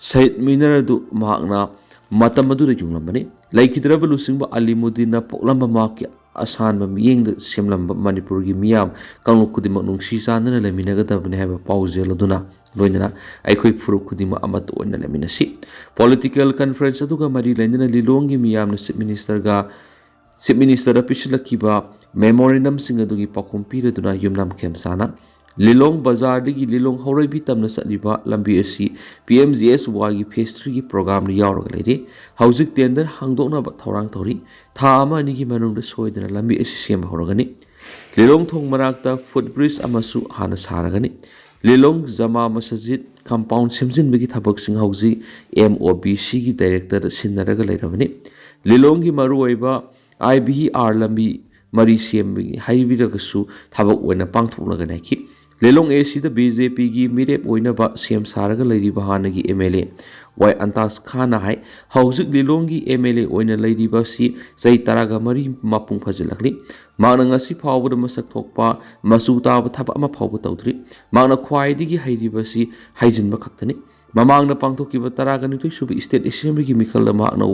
ꯁꯍꯤꯗ ꯃꯤꯅꯔ ꯑꯗꯨ ꯃꯍꯥꯛꯅ ꯃꯇꯝ ꯑꯗꯨꯗ ꯌꯨꯡꯂꯝꯕꯅꯤ꯫ ꯂꯩꯈꯤꯗ꯭ꯔꯕ ꯂꯨꯆꯤꯡꯕ ꯑꯂꯤꯃꯨꯗꯤꯟꯅ ꯄꯣꯛꯂꯝꯕ ꯃꯍꯥꯛꯀꯤ ꯑꯁꯥꯟꯕ ꯃꯤꯠꯌꯦꯡꯗ ꯁꯦꯝꯂꯝꯕ ꯃꯅꯤꯄꯨꯔꯒꯤ ꯃꯤꯌꯥꯝ ꯀꯥꯡꯂꯨꯞ ꯈꯨꯗꯤꯡꯃꯛ ꯅꯨꯡꯁꯤ ꯆꯥꯟꯅꯅ ꯂꯩꯃꯤꯟꯅꯒꯗꯕꯅꯤ ꯍꯥꯏꯕ ꯄꯥꯎꯖꯦꯜ ꯑꯗꯨꯅ ꯂꯣꯏꯅꯅ ꯑꯩꯈꯣꯏ ꯐꯨꯔꯨꯞ ꯈꯨꯗꯤꯡꯃꯛ ꯑꯃꯠꯇ ꯑꯣꯏꯅ ꯂꯩꯃꯤꯟꯅꯁꯤ꯫ ꯄꯣꯂꯤꯇꯤꯀꯦꯜ ꯀꯟꯐꯔꯦꯟꯁ ꯑꯗꯨꯒ ꯃꯔꯤ ꯂꯩꯅꯅ ꯂꯤꯂꯣꯡꯒꯤ ꯃꯤꯌꯥꯝꯅ ꯆꯤꯐ ꯃꯤꯅꯤꯁꯇꯔꯒ, ꯆꯤꯐ ꯃꯤꯅꯤꯁꯇꯔꯗ ꯄꯤꯁꯤꯜꯂꯛꯈꯤꯕ ꯃꯦꯃꯣꯔꯦꯟꯗꯝꯁꯤꯡ ꯑꯗꯨꯒꯤ ꯄꯥꯎꯈꯨꯝ ꯄꯤꯔꯗꯨꯅ ꯌꯨꯝꯅꯥꯝ ꯈꯦꯝꯆꯥꯟꯅ ꯂꯤꯂꯣꯡ ꯕꯖꯥꯔꯗꯒꯤ ꯂꯤꯂꯣꯡ ꯍꯧꯔꯩꯕꯤ ꯇꯝꯅ ꯆꯠꯂꯤꯕ ꯂꯝꯕꯤ ꯑꯁꯤ ꯄꯤ ꯑꯦꯝ ꯖꯤ ꯑꯦꯁ ꯋꯥꯏꯒꯤ ꯐꯦꯁ ꯊ꯭ꯔꯤꯒꯤ ꯄ꯭ꯔꯣꯒ꯭ꯔꯥꯝꯗ ꯌꯥꯎꯔꯒ ꯂꯩꯔꯤ꯫ ꯍꯧꯖꯤꯛ ꯇꯦꯟꯗꯔ ꯍꯥꯡꯗꯣꯛꯅꯕ ꯊꯧꯔꯥꯡ ꯇꯧꯔꯤ꯫ ꯊꯥ ꯑꯃ ꯑꯅꯤꯒꯤ ꯃꯅꯨꯡꯗ ꯁꯣꯏꯗꯅ ꯂꯝꯕꯤ ꯑꯁꯤ ꯁꯦꯝꯕ ꯍꯧꯔꯒꯅꯤ꯫ ꯂꯤꯂꯣꯡ ꯊꯣꯡ ꯃꯅꯥꯛꯇ ꯐꯨꯠ ꯕ꯭ꯔꯤꯖ ꯑꯃꯁꯨ ꯍꯥꯟꯅ ꯁꯥꯔꯒꯅꯤ꯫ ꯂꯤꯂꯣꯡ ꯖꯃꯥ ꯃꯁꯖꯤꯗ ꯀꯝꯄꯥꯎꯟ ꯁꯦꯝꯖꯤꯟꯕꯒꯤ ꯊꯕꯛꯁꯤꯡ ꯍꯧꯖꯤꯛ ꯑꯦꯝ ꯑꯣ ꯕꯤ ꯁꯤꯒꯤ ꯗꯥꯏꯔꯦꯛꯇꯔꯗ ꯁꯤꯟꯅꯔꯒ ꯂꯩꯔꯕꯅꯤ꯫ ꯂꯤꯂꯣꯡꯒꯤ ꯃꯔꯨꯑꯣꯏꯕ ꯑꯥꯏ ꯚꯤ ꯑꯥꯔ ꯂꯝꯕꯤ ꯃꯔꯤ ꯁꯦꯝꯕꯒꯤ ꯍꯥꯏꯕꯤꯔꯒꯁꯨ ꯊꯕꯛ ꯑꯣꯏꯅ ꯄꯥꯡꯊꯣꯛꯂꯒꯅꯤ ꯍꯥꯏꯈꯤ꯫ ꯂꯤꯂꯣꯡ ꯑꯦ ꯁꯤꯗ ꯕꯤ ꯖꯦ ꯄꯤꯒꯤ ꯃꯤꯔꯦꯞ ꯑꯣꯏꯅꯕ ꯁꯦꯝ ꯁꯥꯔꯒ ꯂꯩꯔꯤꯕ ꯍꯥꯟꯅꯒꯤ ꯑꯦꯝ ꯑꯦꯜ ꯑꯦ ꯋꯥꯏ ꯑꯟꯇꯥꯖ ꯈꯥꯟꯅ ꯍꯥꯏ, ꯍꯧꯖꯤꯛ ꯂꯤꯂꯣꯡꯒꯤ ꯑꯦꯝ ꯑꯦꯜ ꯑꯦ ꯑꯣꯏꯅ ꯂꯩꯔꯤꯕ ꯑꯁꯤ ꯆꯍꯤ ꯇꯔꯥꯒ ꯃꯔꯤ ꯃꯄꯨꯡ ꯐꯥꯖꯤꯜꯂꯛꯂꯤ꯫ ꯃꯍꯥꯛꯅ ꯉꯁꯤ ꯐꯥꯎꯕꯗ ꯃꯁꯛ ꯊꯣꯛꯄ ꯃꯆꯨ ꯇꯥꯕ ꯊꯕꯛ ꯑꯃ ꯐꯥꯎꯕ ꯇꯧꯗ꯭ꯔꯤ꯫ ꯃꯍꯥꯛꯅ ꯈ꯭ꯋꯥꯏꯗꯒꯤ ꯍꯩꯔꯤꯕꯁꯤ ꯍꯩꯖꯤꯟꯕ ꯈꯛꯇꯅꯤ꯫ ꯃꯃꯥꯡꯗ ꯄꯥꯡꯊꯣꯛꯈꯤꯕ ꯇꯔꯥꯒ ꯅꯤꯊꯣꯏ ꯁꯨꯕ ꯏꯁꯇꯦꯠ ꯑꯦꯁꯦꯝꯕ꯭ꯂꯤꯒꯤ ꯃꯤꯈꯜꯗ ꯃꯍꯥꯛꯅ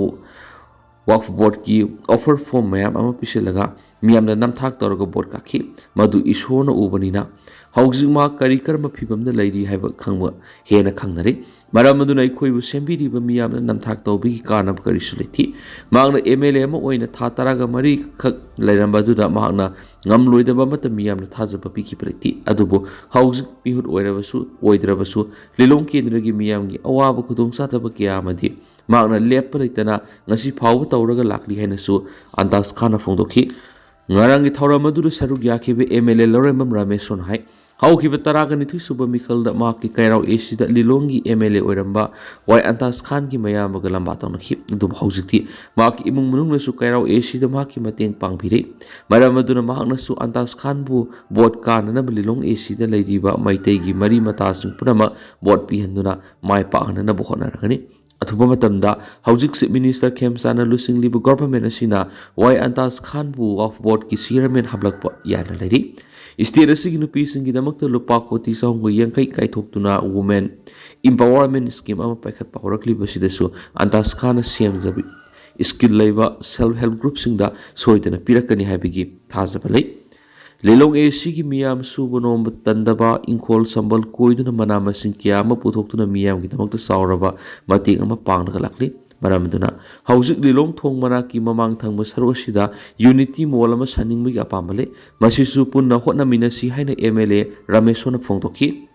ꯋꯥꯛꯐ ꯕꯣꯔꯗꯀꯤ ꯑꯣꯐꯔ ꯐꯣꯔꯝ ꯃꯌꯥꯝ ꯑꯃ ꯄꯤꯁꯤꯜꯂꯒ ꯃꯤꯌꯥꯝꯅ ꯅꯝꯊꯥꯛ ꯇꯧꯔꯒ ꯚꯣꯠ ꯀꯥꯈꯤ꯫ ꯃꯗꯨ ꯏꯁꯣꯔꯅ ꯎꯕꯅꯤꯅ ꯍꯧꯖꯤꯛ ꯃꯍꯥꯛ ꯀꯔꯤ ꯀꯔꯝꯕ ꯐꯤꯕꯝꯗ ꯂꯩꯔꯤ ꯍꯥꯏꯕ ꯈꯪꯕ ꯍꯦꯟꯅ ꯈꯪꯅꯔꯤ꯫ ꯃꯔꯝ ꯑꯗꯨꯅ ꯑꯩꯈꯣꯏꯕꯨ ꯁꯦꯝꯕꯤꯔꯤꯕ ꯃꯤꯌꯥꯝꯅ ꯅꯝꯊꯥꯛ ꯇꯧꯕꯒꯤ ꯀꯥꯟꯅꯕ ꯀꯔꯤꯁꯨ ꯂꯩꯇꯦ꯫ ꯃꯍꯥꯛꯅ ꯑꯦꯝ ꯑꯦꯜ ꯑꯦ ꯑꯃ ꯑꯣꯏꯅ ꯊꯥ ꯇꯔꯥꯒ ꯃꯔꯤ ꯈꯛ ꯂꯩꯔꯝꯕ ꯑꯗꯨꯗ ꯃꯍꯥꯛꯅ ꯉꯝꯂꯣꯏꯗꯕ ꯑꯃꯠꯇ ꯃꯤꯌꯥꯝꯅ ꯊꯥꯖꯕ ꯄꯤꯈꯤꯕ ꯂꯩꯇꯦ꯫ ꯑꯗꯨꯕꯨ ꯍꯧꯖꯤꯛ ꯃꯤꯍꯨꯠ ꯑꯣꯏꯔꯕꯁꯨ ꯑꯣꯏꯗ꯭ꯔꯕꯁꯨ ꯂꯤꯂꯣꯡ ꯀꯦꯟꯗ꯭ꯔꯒꯤ ꯃꯤꯌꯥꯝꯒꯤ ꯑꯋꯥꯕ ꯈꯨꯗꯣꯡꯆꯥꯗꯕ ꯀꯌꯥ ꯑꯃꯗꯤ ꯃꯍꯥꯛꯅ ꯂꯦꯞꯄ ꯂꯩꯇꯅ ꯉꯁꯤ ꯐꯥꯎꯕ ꯇꯧꯔꯒ ꯂꯥꯛꯂꯤ ꯍꯥꯏꯅꯁꯨ ꯑꯟꯇꯥꯖ ꯈꯥꯟꯅ ꯐꯣꯡꯗꯣꯛꯈꯤ꯫ ꯉꯔꯥꯡꯒꯤ ꯊꯧꯔꯝ ꯑꯗꯨꯗ ꯁꯔꯨꯛ ꯌꯥꯈꯤꯕ ꯑꯦꯝ ꯑꯦꯜ ꯑꯦ ꯂꯧꯔꯦꯝꯕꯝ ꯔꯥꯃꯦꯁꯣꯟ ꯍꯥꯏ, ꯍꯧꯈꯤꯕ ꯇꯔꯥꯒ ꯅꯤꯊꯣꯏ ꯁꯨꯕ ꯃꯤꯈꯜꯗ ꯃꯍꯥꯛꯀꯤ ꯀꯩꯔꯥꯎ ꯑꯦ ꯁꯤꯗ ꯂꯤꯂꯣꯡꯒꯤ ꯑꯦꯝ ꯑꯦꯜ ꯑꯦ ꯑꯣꯏꯔꯝꯕ ꯋꯥꯏ ꯑꯟꯇꯥꯖ ꯈꯥꯟꯒꯤ ꯃꯌꯥꯝꯕꯒ ꯂꯝꯕꯥ ꯇꯧꯅꯈꯤ꯫ ꯑꯗꯨꯕꯨ ꯍꯧꯖꯤꯛꯇꯤ ꯃꯍꯥꯛꯀꯤ ꯏꯃꯨꯡ ꯃꯅꯨꯡꯅꯁꯨ ꯀꯩꯔꯥꯎ ꯑꯦ ꯁꯤꯗ ꯃꯍꯥꯛꯀꯤ ꯃꯇꯦꯡ ꯄꯥꯡꯕꯤꯔꯦ꯫ ꯃꯔꯝ ꯑꯗꯨꯅ ꯃꯍꯥꯛꯅꯁꯨ ꯑꯟꯇꯥꯖ ꯈꯥꯟꯕꯨ ꯚꯣꯠ ꯀꯥꯅꯅꯕ ꯂꯤꯂꯣꯡ ꯑꯦ ꯁꯤꯗ ꯂꯩꯔꯤꯕ ꯃꯩꯇꯩꯒꯤ ꯃꯔꯤ ꯃꯇꯥꯁꯤꯡ ꯄꯨꯝꯅꯃꯛ ꯚꯣꯠ ꯄꯤꯍꯟꯗꯨꯅ ꯃꯥꯏ ꯄꯥꯛꯍꯟꯅꯅꯕ ꯍꯣꯠꯅꯔꯒꯅꯤ꯫ ꯑꯊꯨꯕ ꯃꯇꯝꯗ ꯍꯧꯖꯤꯛ ꯆꯤꯐ ꯃꯤꯅꯤꯁꯇꯔ ꯈꯦꯝꯆꯥꯟꯅ ꯂꯨꯆꯤꯡꯂꯤꯕ ꯒꯣꯚꯔꯟꯃꯦꯟ ꯑꯁꯤꯅ ꯋꯥꯏ ꯑꯟꯇꯥꯖ ꯈꯥꯟꯕꯨ ꯋꯥꯛꯐ ꯕꯣꯔꯗꯀꯤ ꯆꯤꯌꯔꯃꯦꯟ ꯍꯥꯞꯂꯛꯄ ꯌꯥꯅ ꯂꯩꯔꯤ꯫ ꯏꯁꯇꯦꯠ ꯑꯁꯤꯒꯤ ꯅꯨꯄꯤꯁꯤꯡꯒꯤꯗꯃꯛꯇ ꯂꯨꯄꯥ ꯀꯣꯇꯤ ꯆꯍꯨꯝꯒ ꯌꯥꯡꯈꯩ ꯀꯥꯏꯊꯣꯛꯇꯨꯅ ꯋꯨꯃꯦꯟ ꯏꯝꯄꯥꯋꯔꯃꯦꯟ ꯁ꯭ꯀꯤꯝ ꯑꯃ ꯄꯥꯏꯈꯠꯄ ꯍꯧꯔꯛꯂꯤꯕꯁꯤꯗꯁꯨ ꯑꯟꯇꯥꯖ ꯈꯥꯟꯅ ꯁꯦꯝꯖꯕ ꯏꯁꯀꯤꯜ ꯂꯩꯕ ꯁꯦꯜꯐ ꯍꯦꯜꯞ ꯒ꯭ꯔꯨꯞꯁꯤꯡꯗ ꯁꯣꯏꯗꯅ ꯄꯤꯔꯛꯀꯅꯤ ꯍꯥꯏꯕꯒꯤ ꯊꯥꯖꯕ ꯂꯩ꯫ ꯂꯤꯂꯣꯡ ꯑꯦ ꯁꯤꯒꯤ ꯃꯤꯌꯥꯝ ꯁꯨꯕ ꯅꯣꯝꯕ ꯇꯟꯗꯕ, ꯏꯪꯈꯣꯜ ꯁꯝꯕꯜ ꯀꯣꯏꯗꯨꯅ ꯃꯅꯥ ꯃꯁꯤꯡ ꯀꯌꯥ ꯑꯃ ꯄꯨꯊꯣꯛꯇꯨꯅ ꯃꯤꯌꯥꯝꯒꯤꯗꯃꯛꯇ ꯆꯥꯎꯔꯕ ꯃꯇꯦꯡ ꯑꯃ ꯄꯥꯡꯂꯒ ꯂꯥꯛꯂꯤ꯫ ꯃꯔꯝ ꯑꯗꯨꯅ ꯍꯧꯖꯤꯛ ꯂꯤꯂꯣꯡ ꯊꯣꯡ ꯃꯅꯥꯛꯀꯤ ꯃꯃꯥꯡ ꯊꯪꯕ ꯁꯔꯨꯛ ꯑꯁꯤꯗ unity mall ꯑꯃ ꯁꯥꯅꯤꯡꯕꯒꯤ ꯑꯄꯥꯝꯕ ꯂꯩ꯫ ꯃꯁꯤꯁꯨ ꯄꯨꯟꯅ ꯍꯣꯠꯅꯃꯤꯟꯅꯁꯤ ꯍꯥꯏꯅ MLA ꯔꯥꯃꯦꯁꯣꯅ ꯐꯣꯡꯗꯣꯛꯈꯤ꯫